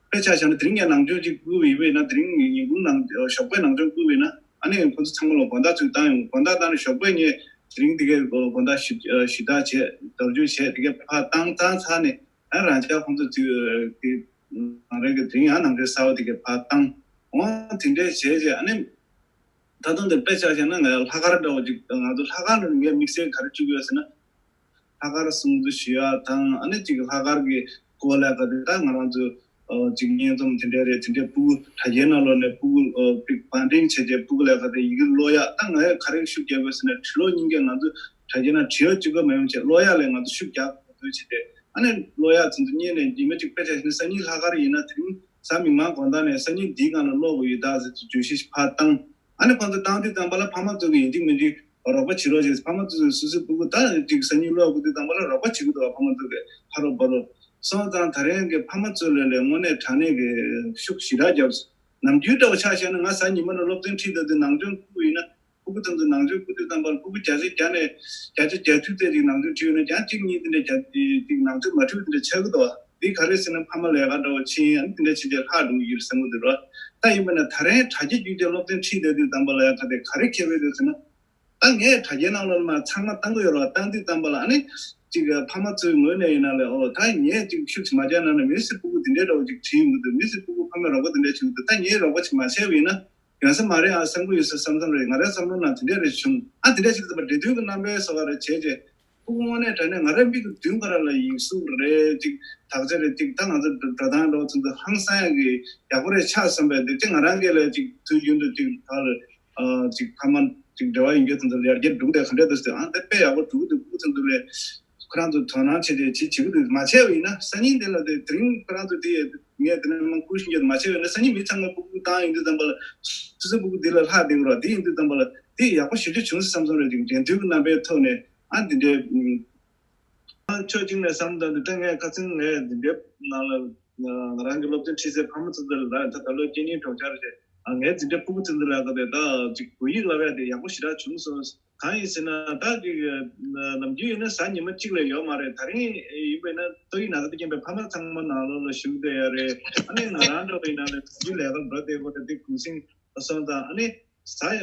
དཔེ་ཆ་བཞག་ན་དེ་རིང་ངས་ནང་སྦྱོང་ཅིག་བསྐུར་བ་ཡིན་པས་ན། དེ་རིང་ཉིན་གུང་ནང་ཞོགས་པའི་ནང་སྦྱོང་བསྐུར་བས་ན། ཨ་ནི་ཁོ་ཚོ་ཚང་མ་ལ་དགོང་དག་ཚུར་བཏང་ཡོང་། དགོང་དག་བཏང་ནས་ཞོགས་པ་ངས་དེ་རིང་དེ་གའི་དགོང་དག་ཞིབ་ཞིབ་ལྟ་བྱས། རྒྱབ་སྐྱོར་བྱས། དེ་གའི་ཕར་བཏང་བཏང་ཚར་ནས། ཨ་རང་ཅག་ཁོང་ཚོ་དུས་དེ་ང་རང་གི་དེ་རིང་ཡང་ནང་འདྲེན་གསར་པ་དེ་གའི་ཕར་བཏང་། འོ་དེ་འདྲས་བྱས་རྗེས་ཨ་ནི་ད་དུང་དེ་དཔེ་ཆ་བཞག་ན་ང་ལྷག་དཀར་འདྲ་བོ་ཅིག་ང་ཚོ་ལྷག་དཀར་ལ་ངས་དམིགས་བསལ་ག་རེ་བཅུག་ཡོད་ཟེར་ན། ལྷག་དཀར་སྲུང་བརྩི་ཞུ་ཡ་དང་། ཨ་ནི་ཅིག་ལྷག་དཀར་གྱི་སྐོར་ལ་ག་དེ་ད་ང་རང་ཚོ་ཅིག་སྙན་རྩོམ་དེ་འདྲས་རེད། དེ་འདྲས་ཕྲུ་གུ་དྲ་རྒྱའི་ནང་ལོགས་ནས་ཕྲུ་གུ་ཨ་པིག་བང་སྒྲིག་བྱས་རྗེས་ཕྲུ་གུ་ལ་ག་དེ་ཡི་གེ་ཀློག་ཡ། ད་ང་ཡ་ག་རེ་ཤུགས་རྒྱག་དགོས་ཟེར་ན། ཕྱི་ལོགས་གཉིས་ཀས་ང་ཚོ་དྲ་རྒྱའི་ནང་བྲིས་ཡ་གཅིག་པ་མ་ཡོང་བྱས་ཀློག་ཡ་ལ་ང་ཚོ་ཤུགས་རྒྱག་དགོས་བྱས་ཏེ། ཨ་ནི་ཀློག་ཡ་དེ་ཚོ་གཉེར་ནས་ཉི་མ་གཅིག་དཔེ་ཆ་བཞག་ན་སང་ཉིན་ལྷག་དཀར་ཡིན་ན་དེ་རིང་གཟའ་མིག་དམར་དགོང་དག་ནས་སང་ཉིན་འདིའི་སྒང་ལ་ཀློག་དགོས་ཡོད་ད་ཟེར་བརྗོད་གཞི་ཕར་བཏང་། ཨ་ནི་ཁོང་ཚོ་བཏང་དུས་ཙམ་པ་ལ་ཕ་མ་ཚོ་གིས་ཡིན་གཅིག་མིན་གཅིག་རོགས་པ་བྱེད་རོགས་བྱེད། ཕ་མ་ཚོ་སོ་སོའི་ཕྲུ་གུ་ད་ཅིག་སང་ཉིན་ཀློག་དགོས་དུས་ཙམ་པ་ལ་རོགས་པ་བྱེད་ཀྱི་འདུག་བ། ཕ་མ་ཚོ་གིས་ཕ་རོགས་ཕ་རོགས་སོང་ཙང་། ད་རེས་ཀྱི་ཕ་མ་ཚོ་ལ་ལས་དངོས་གནས་དྲང་གནས་ཀྱི་ཤུགས་ཞེ་དྲག་བརྒྱབ་སོང་། ནམ་རྒྱུན་འདྲ་བོ་ཆ་བཞག་ན་ང་གཟའ་ཉི་མ་ནས་སློབ་ཚན་ཁྲིད་བསྡད་དུས་ནང་སྦྱོང་བསྐུར་ཡིན་ན། ཕྲུ་གུ་ཚོ་ཚོ་ནང་སྦྱོང་བསྐུར་དུས་ཙམ་པ་ལ་ཕྲུ་གུ་བརྒྱ་ཆ་བརྒྱ་ནས་བརྒྱ་ཆ་བརྒྱད་ཅུ་ཙམ་ཅིག་ནང་སྦྱོང་ཁྲིད་ཡོད་ན། ཡང་གཅིག་གཉིས་དེ་འདྲ་བརྒྱ་ཅིག་ནང་སྦྱོང་མ་ཁྲིད་པ་དེ་འདྲ་ཆགས་ཀྱི་འདུག་བ། འདི་ག་རེ་ཟེར་ན་ཕ་མ་ལས་ཀ་འདྲ་བོ་ཕྱིན། ཨ་ནི་དེ་འདྲ་བྱས་རྗེས་ལྷག་འགྲོ་གི་ཡོད་བསམ་གྱི་འདུག་ར། ད་ཡིན་པ་ན་ད་རེས་དྲ་རྒྱ་བརྒྱུད་དེ་སློབ་ཚན་ཁྲིད་བསྡད་དུས་ཙམ་པ་ལ་ཡང་ད་དེ་ག་རེ་ཁྱད་པར་འདུག་ཟེར་ན། ད་ངས་དྲ་རྒྱའི་ནང་ལོགས་ལ་མར་ཚང་མ་བཏང་གི་ཡོད་ར། བཏང་དུས་ཙམ་པ་ལ་ཨ་ནི་ཅིག་ཕ་མ་ཚོའི་ངོས་ནས་ཡིན་ན་ལས། ཨོ་ད་ངས་ཅིག་ཤུགས་ཅིག་མ་རྒྱག་ན་ནི་མི་སེར་ཕྲུ་གུ་དེ་འདྲའི་འདྲ་བོ་ཅིག་བྲིས་ཡོང་གི་འདུག་མི་སེར་ཕྲུ་གུ་ཕ་མས་རོགས་པ་དེ་འདྲ་བྱེད་ཀྱི་འདུག་ད་ངས་རོགས་པ་ཅིག་མ་བྱས་པ་ཡིན་ན། ཡང་ས་མ་རེད་ཨ་བསམ་གྱི་ཡོད་ས་བསམ་བསམ་རེད། ང་རའི་བསམ་བློ་ནང་དེ་འདྲས་རེ་བྱུང་། ཨ་དེ་འདྲས་ཞིག་ད་འབྲེལ་མཐུད་ཀྱི་རྣམ་པའི་སོ་ག་རེ་བྱས་རྗེས། ཕྲུ་གུ་དངོས་གནས་དྲང་གནས་ང་རའི་མིག་གི་མདུན་ཁ་ར་ལ་ཡིག་གཟུགས་རེད་ཅིག་དག་ཆ་རེད་ཅིག་ད་ང་ཚོ་འགྲོ་སྟངས་འདྲ་བོ་ཚོ་ཚོ་ཧང་སང་ཡག་གི་ཡག་པོ་རེ་ཆགས་བསམ་པའི་དེ་ཅིག་ང་རང་གིས་ལ་ཅིག་དུས་རྒྱུན་དུ་ཅིག་ད་ལ་ཨ་ཅིག་ཕ་མ་ཅིག་འབྲེལ་བ་ཡོད་མཁན་ཚོ་ཚོ་ཡར་རྒྱས་འགྲོ་གི་དེ་ག་འདྲས་འདུག་ཟེར། ཨ་དེ་དཔེ་ཡག་པོ་འགྲོ་གི་འདུག་ཕྲུ་གུ་ཚོ་ཚོ་ལ། ཁོ་རང་ཚོ་དོ་སྣང་བྱེད་དེ་ཅི་བྱེད་ཀྱི་འདུག་མ་བྱས་པ་ཡིན་ན་སང་ཉིན་དེ་ལ་དེ་དེ་རིང་ཁོ་རང་ཚོ་དེ་ངས་དེ་ནས་མང་ཁུལ་ཤིང་རྒྱབ་མ་བྱས་པ་ཡིན་ན་སང་ཉིན་མི་ཚང་མ་སྤུ་གུ་བཏང་ཡོང་དུས་ཙམ་པ་ལ་སོ་སོའི་སྤུ་གུ་དེ་ལ་ལྷག་བསྡད་ཀྱི་རེད། དེ་ཡིན་དུས་ཙམ་པ་ལ་དེ་ཡག་པོ་ཞེ་པོ་ཅིག་བྱུང་སོང་བསམ་བསམ་རེད། ཅིག་འགྲན་བསྡུར་གྱི་རྣམ་པའི་ཐོག་ནས་ཨ་འདི་འདྲའི་ཕྱོགས་གཅིག་ནས་བསམ་བློ་བཏང་དུས་ད་ངས་ཁ་སང་ངས་འདི་འདྲའི་ནང་ལ་ང་རང་གི་སློབ་ཚན་ཁྲིད་སའི་ཕ་མ་ཚོ་ཚོ་ལ་ད་ད་ལོ་སྐྱེ་ནིང་གྲོགས་ཆར་རེད། ངའི་འཛིན་གྲྭ་སྤུ་གུ་ཚོ་ཚོ་ལ་ད་ད་ཅིག་བོད་ཡིག་བསླབ་ཡ་དེ་ཡག་པོ་ཞེ་དྲག་བྱུང་སོང་། གང་ཡིན་ཟེར་ན་ད་ཅིག་ནམ་རྒྱུན་ཡིན་ན་གཟའ་ཉི་མ་གཅིག་ལས་ཡོད་མ་རེད། ད་རིང་ཡིན་པས་ན་ཏོག་དབྱིབས་ན་ཚ་དང་རྐྱེན་པས་ཕ་མ་ཚང་མ་ནང་ལོགས་ལ་བཞུགས་བསྡད་ཡ་རེད། ཨ་ནི་ང་རང་འདྲ་བ་ཡིན་ན་ལས་ཡུལ་ལས་ཀར་འགྲོ་བསྡད་དགོས་རེད། དེ་གུང་སེང་སོང་ཙང་ཨ་ནི་གཟའ་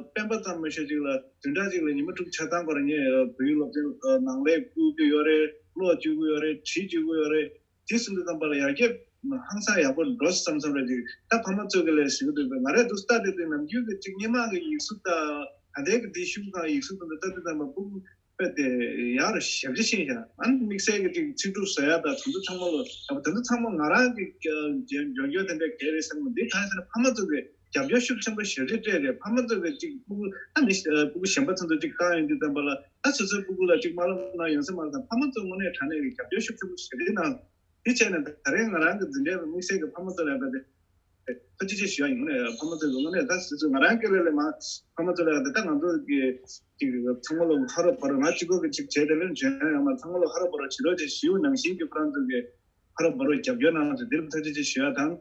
སྤེན་པ་ཙམ་མ་ཤོད་ཅིག་ལ་བདུན་ཕྲག་གཅིག་ལ་ཉི་མ་དྲུག་ཆ་ཚང་བར་ངས་བོད་ཡིག་སློབ་ཚན་ནང་ལས་བསྐུལ་གྱི་ཡོད་རེད། ཀློག་བཅུག་གི་ཡོད་རེད། བྲིས་བཅུག་གི་ཡོད་རེད། དེ་སོང་དུས་ཙམ་པ་ལ་ཡར་རྒྱས་ཧང་སང་ཡག་པོ་འགྲོ་བསམ་བསམ་རེད་ཅིག་ད་ཕ་མ་ཚོ་གི་ལས་ཞུ་གི་འདུག་པས་ང་རས་འདུག་ལྟ་དེ་དུས་ནམ་རྒྱུན་གྱི་ཅིག་སྔོན་མ་གི་ཡིག་གཟུགས་དང་ད་ལྟའི་གི་དེ་ཤུགས་དང་ཡིག་གཟུགས་དང་ལྟ་དུས་ཙམ་པ་སྤུ་གུ་དཔེ་དེ་ཡར་ཞབས་ཕྱི་ཕྱིན་ཤག་ཨ་ནི་དམིགས་བསལ་གྱི་ཅིག་ཚིག་གྲུབ་བཟོ་ཡ་དང་དེ་ཚོ་ཚང་མ་ལ་ད་དེ་ཚོ་ཚང་མ་ང་རང་གི་འཇོན་འཇོན་སྐྱོར་དེ་འདྲ་གལ་རེད་བསམ་གི་འདུག་གང་ཡིན་ཟེར་ན་ཕ་མ་ཚོ་གི་རྒྱབ་སྐྱོར་ཤུགས་ཆེན་པོ་ཞེ་པོ་ཅིག་སྤྲད་རེད། ཕ་མ་ཚོ་གི་ཅིག་སྤུ་གུ་ཨ་ནི་སྤུ་གུ་གཞན་པ་ཚོ་ཚོ་ཅིག་བཏང་ཡོང་དུས་ཙམ་པ་ལ་ད་སོ་སོའི་སྤུ་གུ་ལ་ཅིག་མ་ལབ་ན་ཡོང་ས་མ་རེད། ད་ཕ་མ་ཚོ་དངོས་གནས་དྲང་གནས་ཀྱི་རྒྱབ་སྐྱོར་ཤུགས་ཆེན་པོ་ཞེ་པོ་ཅིག་གནང་། དེ་བྱས་ནས་ད་རེས་ང་རང་གི་འཛིན་གྲྭའི་དམིགས་བསལ་གྱི་ཕ་མ་ཚོ་ལ་ཡང་ད་ཐུགས་རྗེ་ཆེ་ཞུ་ཡ་ཡིན། དངོས་གནས་ཕ་མ་ཚོ་ལ་དངོས་གནས་ད་སོ་སོ་ང་རང་སྐད་ལས་ལས་མ་ཕ་མ་ཚོ་ལ་ཡང་ད་ང་ཚོ་གི་ཅིག་ཚང་མ་ལ་ཧ་རོ་བ་རོ་ང་གཅིག་པོ་གི་ཅིག་བྱས་ཏེ་ལན་འཇོན་ཡོང་མ་ཚང་མ་ལ་ཧ་རོ་བ་རོ་བྱེད་རོགས་ཅེས་ཞུ་ནང་བཞིན་གྱི་ཁོ་རང་ཚོ་གི་ཧ་རོ་བ་རོ་རྒྱབ་སྐྱོར་གནང་ཚུལ་འདིར་ཐུགས་རྗེ་ཆེ་ཞུ་ཡ་དང་།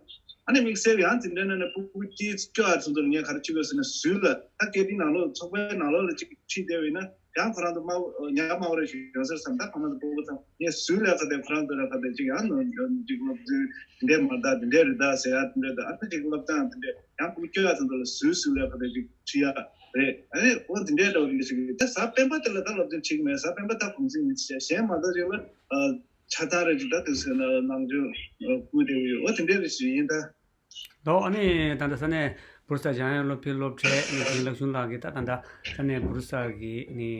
ཨ་ནི་དམིགས་བསལ་ཡང་འཛིན་གྲྭའི་ནང་ནས་སྤུ་གུ་སྐྱེས་སྐྱོ་བ་ཚོ་ཚོར་ངས་ག་རེ་བྱེད་དགོས་ཟེར་ན་ཟུར་ལ་ད་སྐད་འཕྲིན་ནང་ལོགས་ཚོགས་པའི་ནང་ལོགས་ལ་ཅིག་ཁྲིད་བསྡད་པ་ཡིན་ན་ཡང་ཁོ་རང་ཚོ་དམའ་བོ་ཉག་དམའ་བོ་རེ་ཞིག་ཡོང་ཟེར་བསམ། ད་ཁོ་རང་ཚོ་སྤུ་གུ་ཚང་ངས་ཟུར་ལ་ཁ་དེ་ཁོ་རང་ཚོ་ལ་ཁ་དེ་ཅིག་ཡང་ནོར་འཇོག་ཅིག་སློབ་ཚན་འདི་འདྲས་མ་གཏོགས་འདི་འདྲས་རེད་ད་ཟེར་ཡ་འདི་འདྲས་ད་ཨ་ནི་ཅིག་སློབ་སྟངས་འདི་འདྲས་ཡང་སྤུ་གུ་སྐྱོ་ཡ་ཚོ་ཚོ་ལ་ཟུར་ཟུར་ལ་ཁ་དེ་ཅིག་ཁྲིད་ཡ་རེད། ཨ་ནི་འོ་འདི་འདྲས་འདྲ་བོ་རེ་ཞིག་ད་གཟའ་སྤེན་པ་དེ་ལ་ད་སློབ་ཚན་ཁྲིད་མེད། གཟའ་སྤེན་པ་ད་གུང་སེང་ཡིན་ཟེར་གཞན་མ་གཏོགས་ཅིག་ལ། ཆ་ཚང་རེ་ཅིག་ད་དུས་སུ་ནང་ཆོས་བསྐུལ་བསྡད་ཡོད། འོ་དེ་འདྲའི་རེ་ཞིག་ཡིན་ད། ལོ། ཨ་ནི་ད་ལྟ་ས་གནས་བུ་རུ་ས་འཇམ་དབྱངས་སློབ་ཕྲུག་སློབ་གྲྭའི་ནི་རྒན་ལགས་གཞུང་ལགས་ཀྱིས་ད་ད་ལྟ་ས་གནས་བུ་རུ་ས་གི་ནི་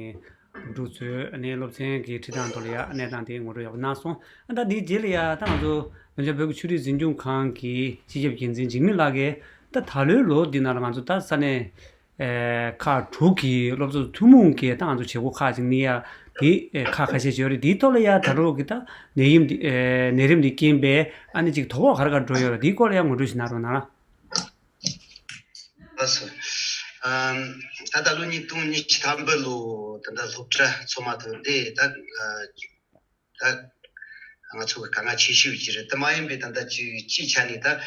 བུ་ཕྲུག་ཚོའི་ནི་སློབ་ཚན་གྱི་ཁྲིད་སྟངས་ཐོག་ལ་ཡ་གནས་སྟངས་དེ་ངོ་སྤྲོད་ཡག་པོ་གནང་སོང་། ཨ་ད་འདིའི་རྗེས་ལ་ཡ་ད་ང་ཚོ་བོད་ལྗོངས་བོད་ཀྱི་ཆོས་རིག་འཛིན་སྐྱོང་ཁང་གི་སྤྱི་ཁྱབ་འགན་འཛིན་འཇིགས་མེད་ལགས་ཀྱིས་ད་ད་ལོའི་ལོ་འདི་ནང་ལ་ང་ཚོ་ད་ས་གནས། ཨེ་ཁག་དྲུག་གི་སློབ་གཙོ་ཐུན་མོང་གི་ཏང་ཚོ་བྱེད་སྒོ་ཁག་ཅིག་གནང་ཡ་དེ་ཨེ་ཁག་ཁ་ཤས་ཅིག་ཡོད་རེད། དེའི་ཐོག་ལ་ཡ་ད་རུང་གི་ད་ནད་ཡམས་འདི་ཨེ་ནད་རིམས་འདི་རྐྱེན་པས་ཨ་ནི་ཅིག་དོ་ཕོག་ག་རེ་ག་རེ་འགྲོ་ཡོད་རེད། དེའི་སྐོར་ལ་ཡ་ངོ་སྤྲོད་ཞིག་གནང་རོགས་གནང་། ལགས་སོ། ཨམ། ད་ལྟ་ལོ་ཉིས་སྟོང་ཉི་ཤུ་ཐམ་པ་ལོ་ད་ལྟ་སློབ་གྲྭ་ཚང་མ་ཐོན་ཏེ་ད་ཨ་ཅིག་ད་ང་ཚོ་གི་དཀའ་ངལ་ཆེ་ཤོས་ཅིག་རེད། དེ་མ་ཡིན་པའི་ད་ལྟ་ཅིག་སྤྱིའི་ཆ་ནས་ད་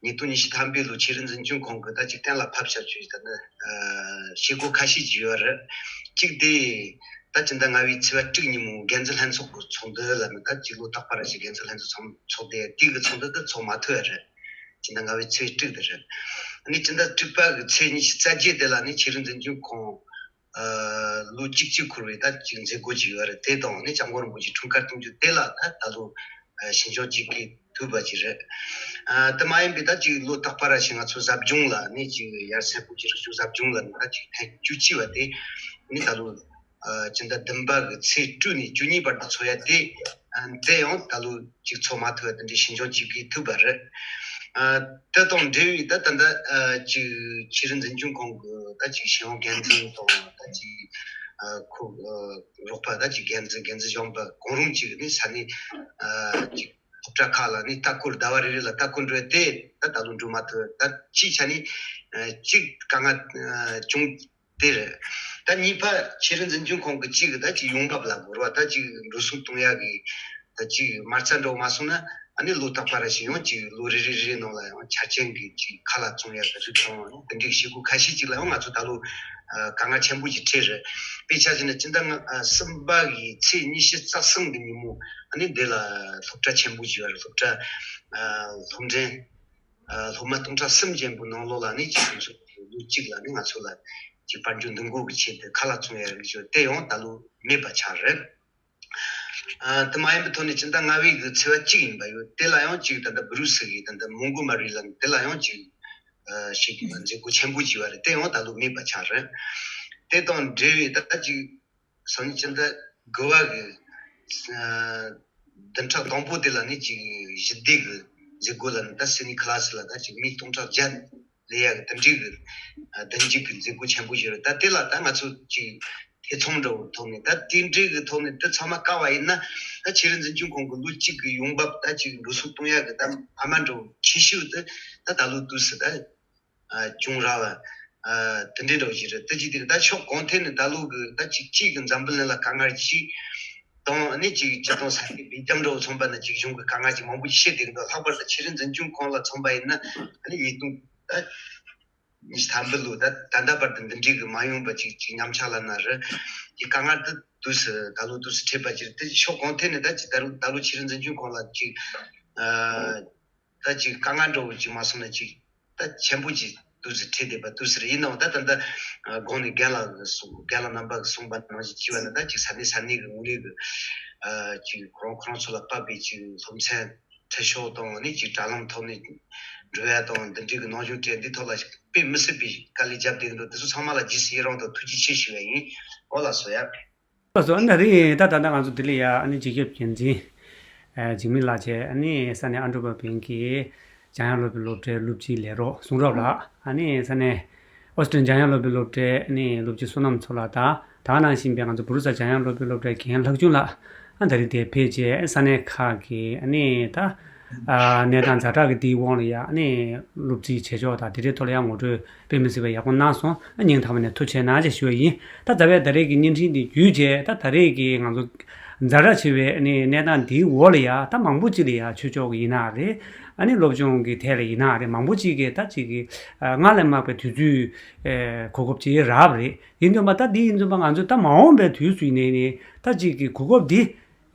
ཉིས་སྟོང་ཉི་ཤུ་ཐམ་པའི་ལོ་ཆོས་རིག་འཛིན་སྐྱོང་ཁང་གི་ད་ཅིག་གཏན་ལ་ཕབ་བྱ་རྒྱུའི་ད་ནི་བྱེད་སྒོ་ཁ་ཤས་ཅིག་ཡོད་རེད། གཅིག་དེ་ད་སྤྱི་ཟླ་ལྔ་པའི་ཚེས་པ་དྲུག་ཉིན་མོ་འགན་འཛིན་ལྷན་ཚོགས་ཀྱི་ཚོགས་འདུ་ལ་ནི་ད་ཅིག་ལོ་རྟག་པར་ཞིག་འགན་འཛིན་ལྷན་ཚོགས་ཚོགས་དེ་དེ་གི་ཚོགས་འདུ་དེ་ཚོགས་མ་ཐུབ་པ་རེད། སྤྱི་ཟླ་ལྔ་པའི་ཚེས་དྲུག་དེ་རེད། ཨ་ནི་སྤྱི་ཟླ་དྲུག་པ་གི་ཚེས་ཉི་ཤུ་རྩ་བརྒྱད་དེ་ལ་ནི་ཆོས་རིག་འཛིན་སྐྱོང་ཁང་ལོ་གཅིག་གཅིག་འཁོར་བའི་ད་ཅིག་མཛད་སྒོ་ཅིག་ཡོད་རེད། དེ་དང་ནི་སྐྱབས་མགོན་རིན་པོ་ཆེའི་འཁྲུངས་སྐར་གཏོང་རྒྱུ་དེ་ལ་ད་ད་ལོ་ཞིང་ཆུང་གཅིག་གིས་ཐུབ་པ་ཅིག་རེད། དེ་མ་ཡིན་པའི་ད་ཅིག་ལོ་རྟག་པར་ཞིག་ང་ཚོ་ཟབ་སྦྱོང་ལ་ནི་ཅིག་ཡར་སེ་ཕུག་གི་རིག་གཞུང་ཟབ་སྦྱོང་ལ་ནི་ད་ཅིག་ཐེངས་བཅུ་གཅིག་པ་དེ་ནི་ད་ལོ་སྤྱི་ཟླ་བདུན་པ་གི་ཚེས་དྲུག་ནས་བཅུ་གཉིས་བར་དུ་ཚོགས་ཡ་དེ་དེ་ཡང་ད་ལོ་ཅིག་ཚོགས་མ་ཐུབ་པ་དེ་འདྲའི་ཞིང་ཆུང་གཅིག་གིས་ཐུབ་པ་རེད། ཨ། དེ་དང་འབྲེལ་བའི་ད་ད་ལྟ་ཨ་ཅིག་ཆོས་རིག་འཛིན་སྐྱོང་ཁང་གི་ད་ཅིག་ཤེས་ཡོན་འགན་འཛིན་དང་ད་ཅིག་ཨ་ཁོ་ཨ་རོགས་པ་ད་ཅིག་འགན་འཛིན་འགན་འཛིན་གཞོན་པ་གང་རུང་ཅིག་ནི་ས་གནས་ཨ་ཅིག་སློབ་གྲྭ་ཁག་ལ་ནི་ལྟ་སྐོར་ཟླ་བ་རེ་རེ་ལ་ལྟ་སྐོར་འགྲོ་དེ་ད་ད་ལོ་འགྲོ་མ་ཐུབ། ད་སྤྱིའི་ཆ་ནས་ཨ་ཅིག་དཀའ་ངལ་ཨ་བྱུང་། དེ་རེད། ད་གཉིས་པ་ཆོས་རིག་འཛིན་སྐྱོང་ཁང་གི་གཅིག་གི་ད་ཅིག་ཡོང་འབབ་ལ་དགོས་ར། ད་ཅིག་འགྲོ་སོང་གཏོང་ཡག་གི་ད་ཅིག་མ་རྩ་འགྲོ་མ་སོང་ན་ཨ་ནི་ལོ་རྟག་པ་ར་ཞིག་ཡང་ཅིག་ལོ་རེ་རེ་རེ་རེ་ནང་ལ་ཡང་ཆ་རྐྱེན་གི་ཅིག་ཁ་ལག་བཙོང་ཡག་གི་རིགས་དང་དེ་འདྲའི་བྱེད་སྒོ་ཁ་ཤས་ཅིག་ལ་ཡང་ང་ཚོ་ད་ལོ་ཨ་དཀའ་ངལ་ཆེན་པོ་ཅིག་འཕྲད་རེད། དཔེ་ཆ་བཞག་ན་སྤྱི་ཟླ་ལྔ་ཨ་གསུམ་པ་གི་ཚེས་ཉི་ཤུ་རྩ་གསུམ་གི་ཉིན་མོ་ཨ་ནི་འདི་ལ་སློབ་གྲྭ་ཆེན་པོ་ཅིག་ཡོད་རེད། སློབ་གྲྭ་ཨ་སློབ་འབྲིང་ཨ་སློབ་མ་སྟོང་ཕྲག་གསུམ་ཅན་པོ་ནང་ལོགས་ལ་ནི་ཅིག་ང་ཚོ་ལོ་གཅིག་ལ་ནི་ང་ཚོ་ལ་ཅིག་དཔལ་འབྱོར་འདུ་འགོད་ཀྱི་ཆེད་དུ་ཁ་ལག་བཙོང་ཡ་རིགས་ཅིག་དེ་ཡང་ད་ལོ་མེད་པ་ཆགས་རེད། ཨ་དེ་མ་ཡིན་པའི་ཐོག་ནས་སྤྱི་ཟླ་ལྔ་པའི་གི་ཚེས་པ་གཅིག་ཡིན་པ་ཡོད། དེ་ལ་ཡང་ཅིག་ད་ལྟ་བུ་རུ་སི་གི་ད་ལྟ་མོན་གྷོ་མ་རི་ལ་དེ་ལ་ཡང་ཅིག་ཨ་ཞིག་མཛད་སྒོ་ཆེན་པོ་ཅིག་ཡོད་རེད། དེ་ཡང་ད་ལོ་མེད་པ་ཆགས་རེད། དེ་དང་འབྲེལ་བའི་ད་ལྟ་ཅིག་སང་ཉིན་སྤྱི་ཟླ་དགུ་པ་གི་ཨ་བདུན་ཕྲག་དང་པོ་དེ་ལ་ནི་ཅིག་ཞི་བདེ་གི་མཛད་སྒོ་ལ་ནི་ད་སི་ནི་ཁ་ལ་སི་ལ་ད་ཅིག་མི་སྟོང་ཕྲག་བརྒྱ་ལས་ཡག་གི་དེ་འདྲའི་གི་ཨ་བདུན་གཅིག་གི་མཛད་སྒོ་ཆེན་པོ་ཞིག་རེད། ད་དེ་ལ་ད་ང་ཚོ་ཅིག་ ཐེ་ཚོམ་འདྲ་བོ་ཐོག་ནས། ད་དེ་འདྲའི་གི་ཐོག་ནས་དེ་ཚང་མ་བཀག་པ་ཡིན་ན། ད་ཆོས་རིག་འཛིན་སྐྱོང་ཁང་གི་ལོ་གཅིག་གི་ཡོང་འབབ་ད་ཅིག་འགྲོ་སོང་གཏོང་ཡག་གི་ད་ཕ་མ་འདྲ་བོ་ཆེ་ཤོས་དེ་ད་ད་ལོ་དུས་སུ་ད་ཨ་ཅུང་རག་པ་ཨ་དེ་འདྲའི་འདྲ་བོ་ཞིག་རེད། དེ་ཅིག་དེ་ད་ཕྱོགས་གང་ཐད་ནས་ད་ལོ་གི་ད་ཅིག་གཅིག་གི་འཛམ་བུ་གླིང་ལ་དཀའ་ངལ་ཅིག་དང་། ཨ་ནི་ཅིག་སྤྱིར་བཏང་ས་ཁུལ་སྦེལ་ཇམ་འདྲ་བོ་མཚོན་པ་ན་ཅིག་གཞུང་གི་དཀའ་ངལ་ཅིག་མང་པོ་ཞིག་བཤད་བསྡད་ཀྱི་འདུག། ལྷག་པར་དུ་ཆོས་རིག་འཛིན་སྐྱོང་ཁང་ལ་མཚོན་པ་ཡིན་ན། ཨ་ནི་ཉིས་སྟོང་ད་ཉི་ཤུ་ཐམ་པ་ལོ་ད་ད་ལྟ་བར་དུ་འདི་འདྲའི་གི་མ་ཡོང་པ་ཅིག་ཅིག་ཉམས་ཆག་ལ་ན་རེ་ཅིག་དཀའ་ངལ་དེ་དུས་སུ་ད་ལོ་དུས་སུ་འཕྲད་པ་ཅིག་རེད། དེ་ཕྱོགས་གང་ཐད་ནས་ད་ཅིག་ད་ལོ་ད་ལོ་ཆོས་རིག་འཛིན་སྐྱོང་ཁང་ལ་ཅིག་ཨ་ད་ཅིག་དཀའ་ངལ་འདྲ་བོ་ཅིག་མ་སོང་ན་ཅིག་ད་ཆེན་པོ་ཅིག་དུས་སུ་འཕྲད་བསྡད་པ་དུས་སུ་རེད། ཡིན་ནའང་ད་ད་ལྟ་ཨ་གོང་ནས་རྒན་ལགས་ཀྱིས་གསུངས། རྒན་ལགས་རྣམ་པ་གིས་གསུངས་པ་ནང་བཞིན་བྱས་པ་ན། ད་ཅིག་ས་གནས་ས་གནས་ཀྱི་ངོས་ནས་ཀྱི་ཨ་ཅིག་ཁོ་རང་ཁོ་རང་ཚོ་ལ་དཔག་པའི་ཅིག་སློབ་ཚན་ཁྲིད་ཕྱོགས་དང་། ཨ་ནི་ཅིག་དྲ་ལམ་ཐོག་ནས་འགྲོ་ཡ་དང་། འདི་འདྲའི་གི་ནང་སྦྱོང་སྤྲད། འདི་ཐོག་ལ་དཔེ་མི་སྲིད་པའི་དཀའ་ལས་བརྒྱབ་བསྡད་ཀྱི་འདུག། དེ་ཚོ་ཚང་མ་ལ་རྗེས་སུ་ཡི་རང་དང་ཐུགས་རྗེ་ཆེ་ཞུ་བ་ཡིན། ཨོ་ལགས་སོ་ཡ། ལགས་སོ། ཨ་ནི་རེད། ད་ད་ལྟ་ང་ཚོ་ལྡི་ལི་ཡ་ཨ་ནི་སྤྱི་ཁྱབ་འགན་འཛིན་ཨ་འཇིགས་མེད་ལགས་བཅས། ཨ་ནི་ས་གནས་ཨ་འབྲུག་པ་བོན་གྱི་འཇམ་དབྱངས་སློབ་དཔོན་སློབ་གྲྭའི་སློབ་སྤྱིའི་ལས་རོགས་གསུང་རབ་ལགས། ཨ་ནི་ས་གནས་ཨོ་སི་ཀྲི་ལི་ཡ་འཇམ་དབྱངས་སློབ་དཔོན་སློབ་གྲྭའི་ཨ་ནི་སློབ་སྤྱི་བསོད་ནམས་མཚོ་ལགས་དང་། ད་ག་ནང་བཞིན་པའི་ང་ཚོ་བྷུ་རུ་སལ་འཇམ་དབྱངས་སློབ་དཔོན་སློབ་གྲྭའི་རྒན་ལྷག་ཆུང་ལགས། ཨ་ད་རེས་དེར་ཕེབས་བྱས་ས་གནས་ཁག་གི་ཨ་ནི་ད་ཨ་གནས་སྟངས་ཛ་དྲག་གི་དེའི་དབང་ལ་ཡ་ཨ་ནི་སློབ་ཁྲིད་བྱེད་ཕྱོགས་དང་དེ་འདྲའི་ཐོག་ལ་ཡང་ངོ་སྤྲོད་དཔེ་མི་སྲིད་པ་ཡག་པོ་གནང་སོང་། ཨ་སྙིང་ཐག་པ་ནས་ཐུགས་རྗེ་གནང་ཞེས་ཞུ་བ་ཡིན། ད་ད་བར་ད་རེས་ཀྱི་བརྙན་འཕྲིན་འདི་བརྒྱུད་བྱས། ད་ད་རེས་ཀྱི་ང་ཚོ་ཛ་དྲག་ཆེ་བའི་ཨ་ནི་གནས་སྟངས་འདིའི་འོག་ལ་ཡ་ད་མང་པོ་ཅིག་ལ་ཡ་ཆོས་ཕྱོགས་ཀྱི་ཡིན་ན་རེད། ཨ་ནི་སློབ་སྦྱོང་གི་ཐད་ལ་ཡིན་ན་རེད། མང་པོ་ཅིག་གིས་ད་ཅིག་གི་ཨ་སྔར་ལས་མང་བའི་དུས་ཚོད་ཨེ་གོ་སྐབས་ཅིག་རག་པ་རེད། ཡིན་དུས་མ་ད་འདི་ཡིན་དུས་མ་ང་ཚོ་ད་མ་འོངས་པའི་དུས་སུ་ཡིན་ནའི་ནི་ད་ཅིག་གི་གོ་སྐབས་འདི་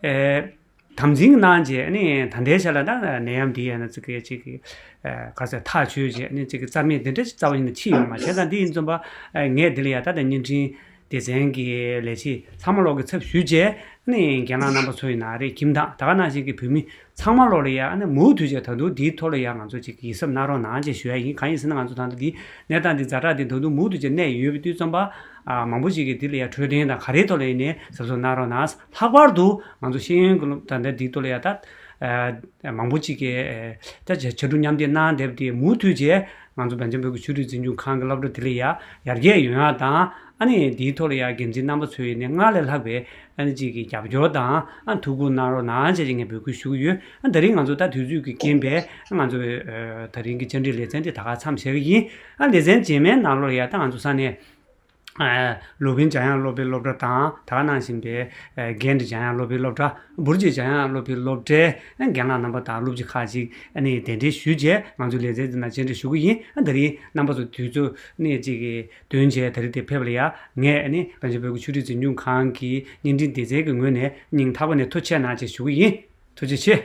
ཨེ་དམ་འཛིན་གནང་བྱས་ནི། ད་ལྟའི་ཆ་ལ་ད་ནད་ཡམས་འདི་ཡང་ན་ཅིག་གི་ཅིག་གི་ཨེ་ག་ཚོད་ཐག་ཆོད་བྱས་ནི་ཅིག་གི་རྩ་མེད་འདི་འདྲ་ཅིག་རྩ་བ་ཉིད་ནས་ཕྱིན་ཡོད་མ་རེད། བྱས་ཙང་འདི་ཡིན་དུས་མ་ཨེ་ངས་འདི་ལ་ཡ་ད་ལྟ་བརྙན་འཕྲིན་སྡེ་ཚན་གྱི་ལས་བྱེད་ཚང་མ་ལོག་གི་ཚབ་ཞུས་བྱས་ནི་རྒན་ལགས་རྣམ་པ་ཚོ་ཡིན་ན་རེད། ཁྱིམ་བདག་ད་ག་ནང་བཞིན་གྱི་བོད་མི་ཚང་མ་ལོག་ལ་ཡ་ཨ་ནི་མུ་མཐུད་བྱས་ད་དུང་འདིའི་ཐོག་ལ་ཡ་ང་ཚོ་ཅིག་ཡིད་གཟབ་གནང་རོགས་གནང་ཅེས་ཞུ་ཡ་ཡིན། གང་ཡིན་ཟེར་ན་ང་ཚོ་ད་ལྟ་འདི་གནས་སྟངས་འདི་ཛ་དྲག་འདི་ད་དུང་མུ་མཐུད་བྱས་གནས་ཡོད་པའི་དུས་ཙམ་པ། ཨ་མང་པོ་ཞིག་གིས་འདི་ལ་ཡ་འཕྲོད་བསྟེན་དང་ག་རེའི་ཐོག་ལ་ཡིན་ནའི་གཟབ་གཟབ་གནང་རོགས་གནང་། ལྷག་པར་དུ་ང་ཚོ་ཤེས་ཡོན་གྱི་སློབ་ད་ལྟ་འདིའི་ཐོག་ལ་ཡ་ད་ཨ་མང་པོ་ཅིག་གིས་ཨ་ད་ཕྱར་གྲུ་མཉམ་འདེགས་གནང་བསྡད་པ་དེ་མུ་མཐུད་བྱས་ང་ཚོ་བན་ཆེན་བོད་ཀྱི་ཆོས་རིག་འཛིན་སྐྱོང་ཁང་གི་སློབ་གྲྭ་འདི་ལ་ཡ་ཡར་རྒྱས་ཡོང་ཡ་དང་། ཨ་ནི་འདིའི་ཐོག་ལ་ཡ་འགན་འཛིན་རྣམ་པ་ཚོས་ཡིན་ནའི་སྔར་ལས་ལྷག་པའི་ཨ་ནི་ཅིག་གི་རྒྱབ་སྐྱོར་དང་ཨ་ཐུགས་ཁུར་གནང་རོགས་གནང་བྱས་ཅིག་ངས་འབོད་སྐུལ་ཞུ་གི་ཡོད། ཨ་ད་རིང་ང་ཚོ་ད་དུས་ཚོད་ཀྱི་རྐྱེན་པས་ང་ཚོ་ཨ་ད་རིང་གི་བཅར་འདྲི་ལེ་ཚན་འདི་ད་ག་མཚམས་བཞག་གི་ཡིན། ཨ་ལེ་ཚན་རྗེས་མའི་ནང་ལོགས་ལ་ཡ་ད་ང་ཚོ་ས་གནས་ཨ་ལུ་བིན་འཇམ་དབྱངས་སློབ་དཔོན་སློབ་གྲྭ་དང་། ད་ག་ནང་བཞིན་པའི་ཨ་གྷན་ཌི་འཇམ་དབྱངས་སློབ་དཔོན་སློབ་གྲྭ། བུར་ཇི་འཇམ་དབྱངས་སློབ་དཔོན་སློབ་གྲྭའི་ཨ་རྒན་ལགས་རྣམ་པ་དང་སློབ་སྤྱི་ཁག་ཅིག་ཨ་ནི་གདན་འདྲེན་ཞུས་བྱས་ང་ཚོའི་ལེ་ཚན་འདི་ནང་བཅར་འདྲི་ཞུ་གི་ཡིན། ཨ་ད་རིང་རྣམ་པ་ཚོ་དུས་ཚོད་ནས་ཅིག་གི་འདོན་བྱས་ད་རིང་དེ་ཕེབས་པ་ལ་ཡ་ངས་ཨ་ནི་བན་ཆེན་བོད་ཀྱི་ཆོས་རིག་འཛིན་སྐྱོང་ཁང་གི་བརྙན་འཕྲིན་སྡེ་ཚན་གྱི་ངོས་ནས་སྙིང་ཐག་པ་ནས་ཐུགས་རྗེ་ཆེ་གནང་ཅེས་ཞུ་གི་ཡིན། ཐུགས་རྗེ་ཆེ།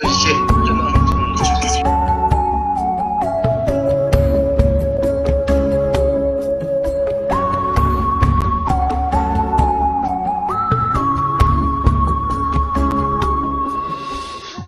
ཐུགས་རྗེ་ཆེ།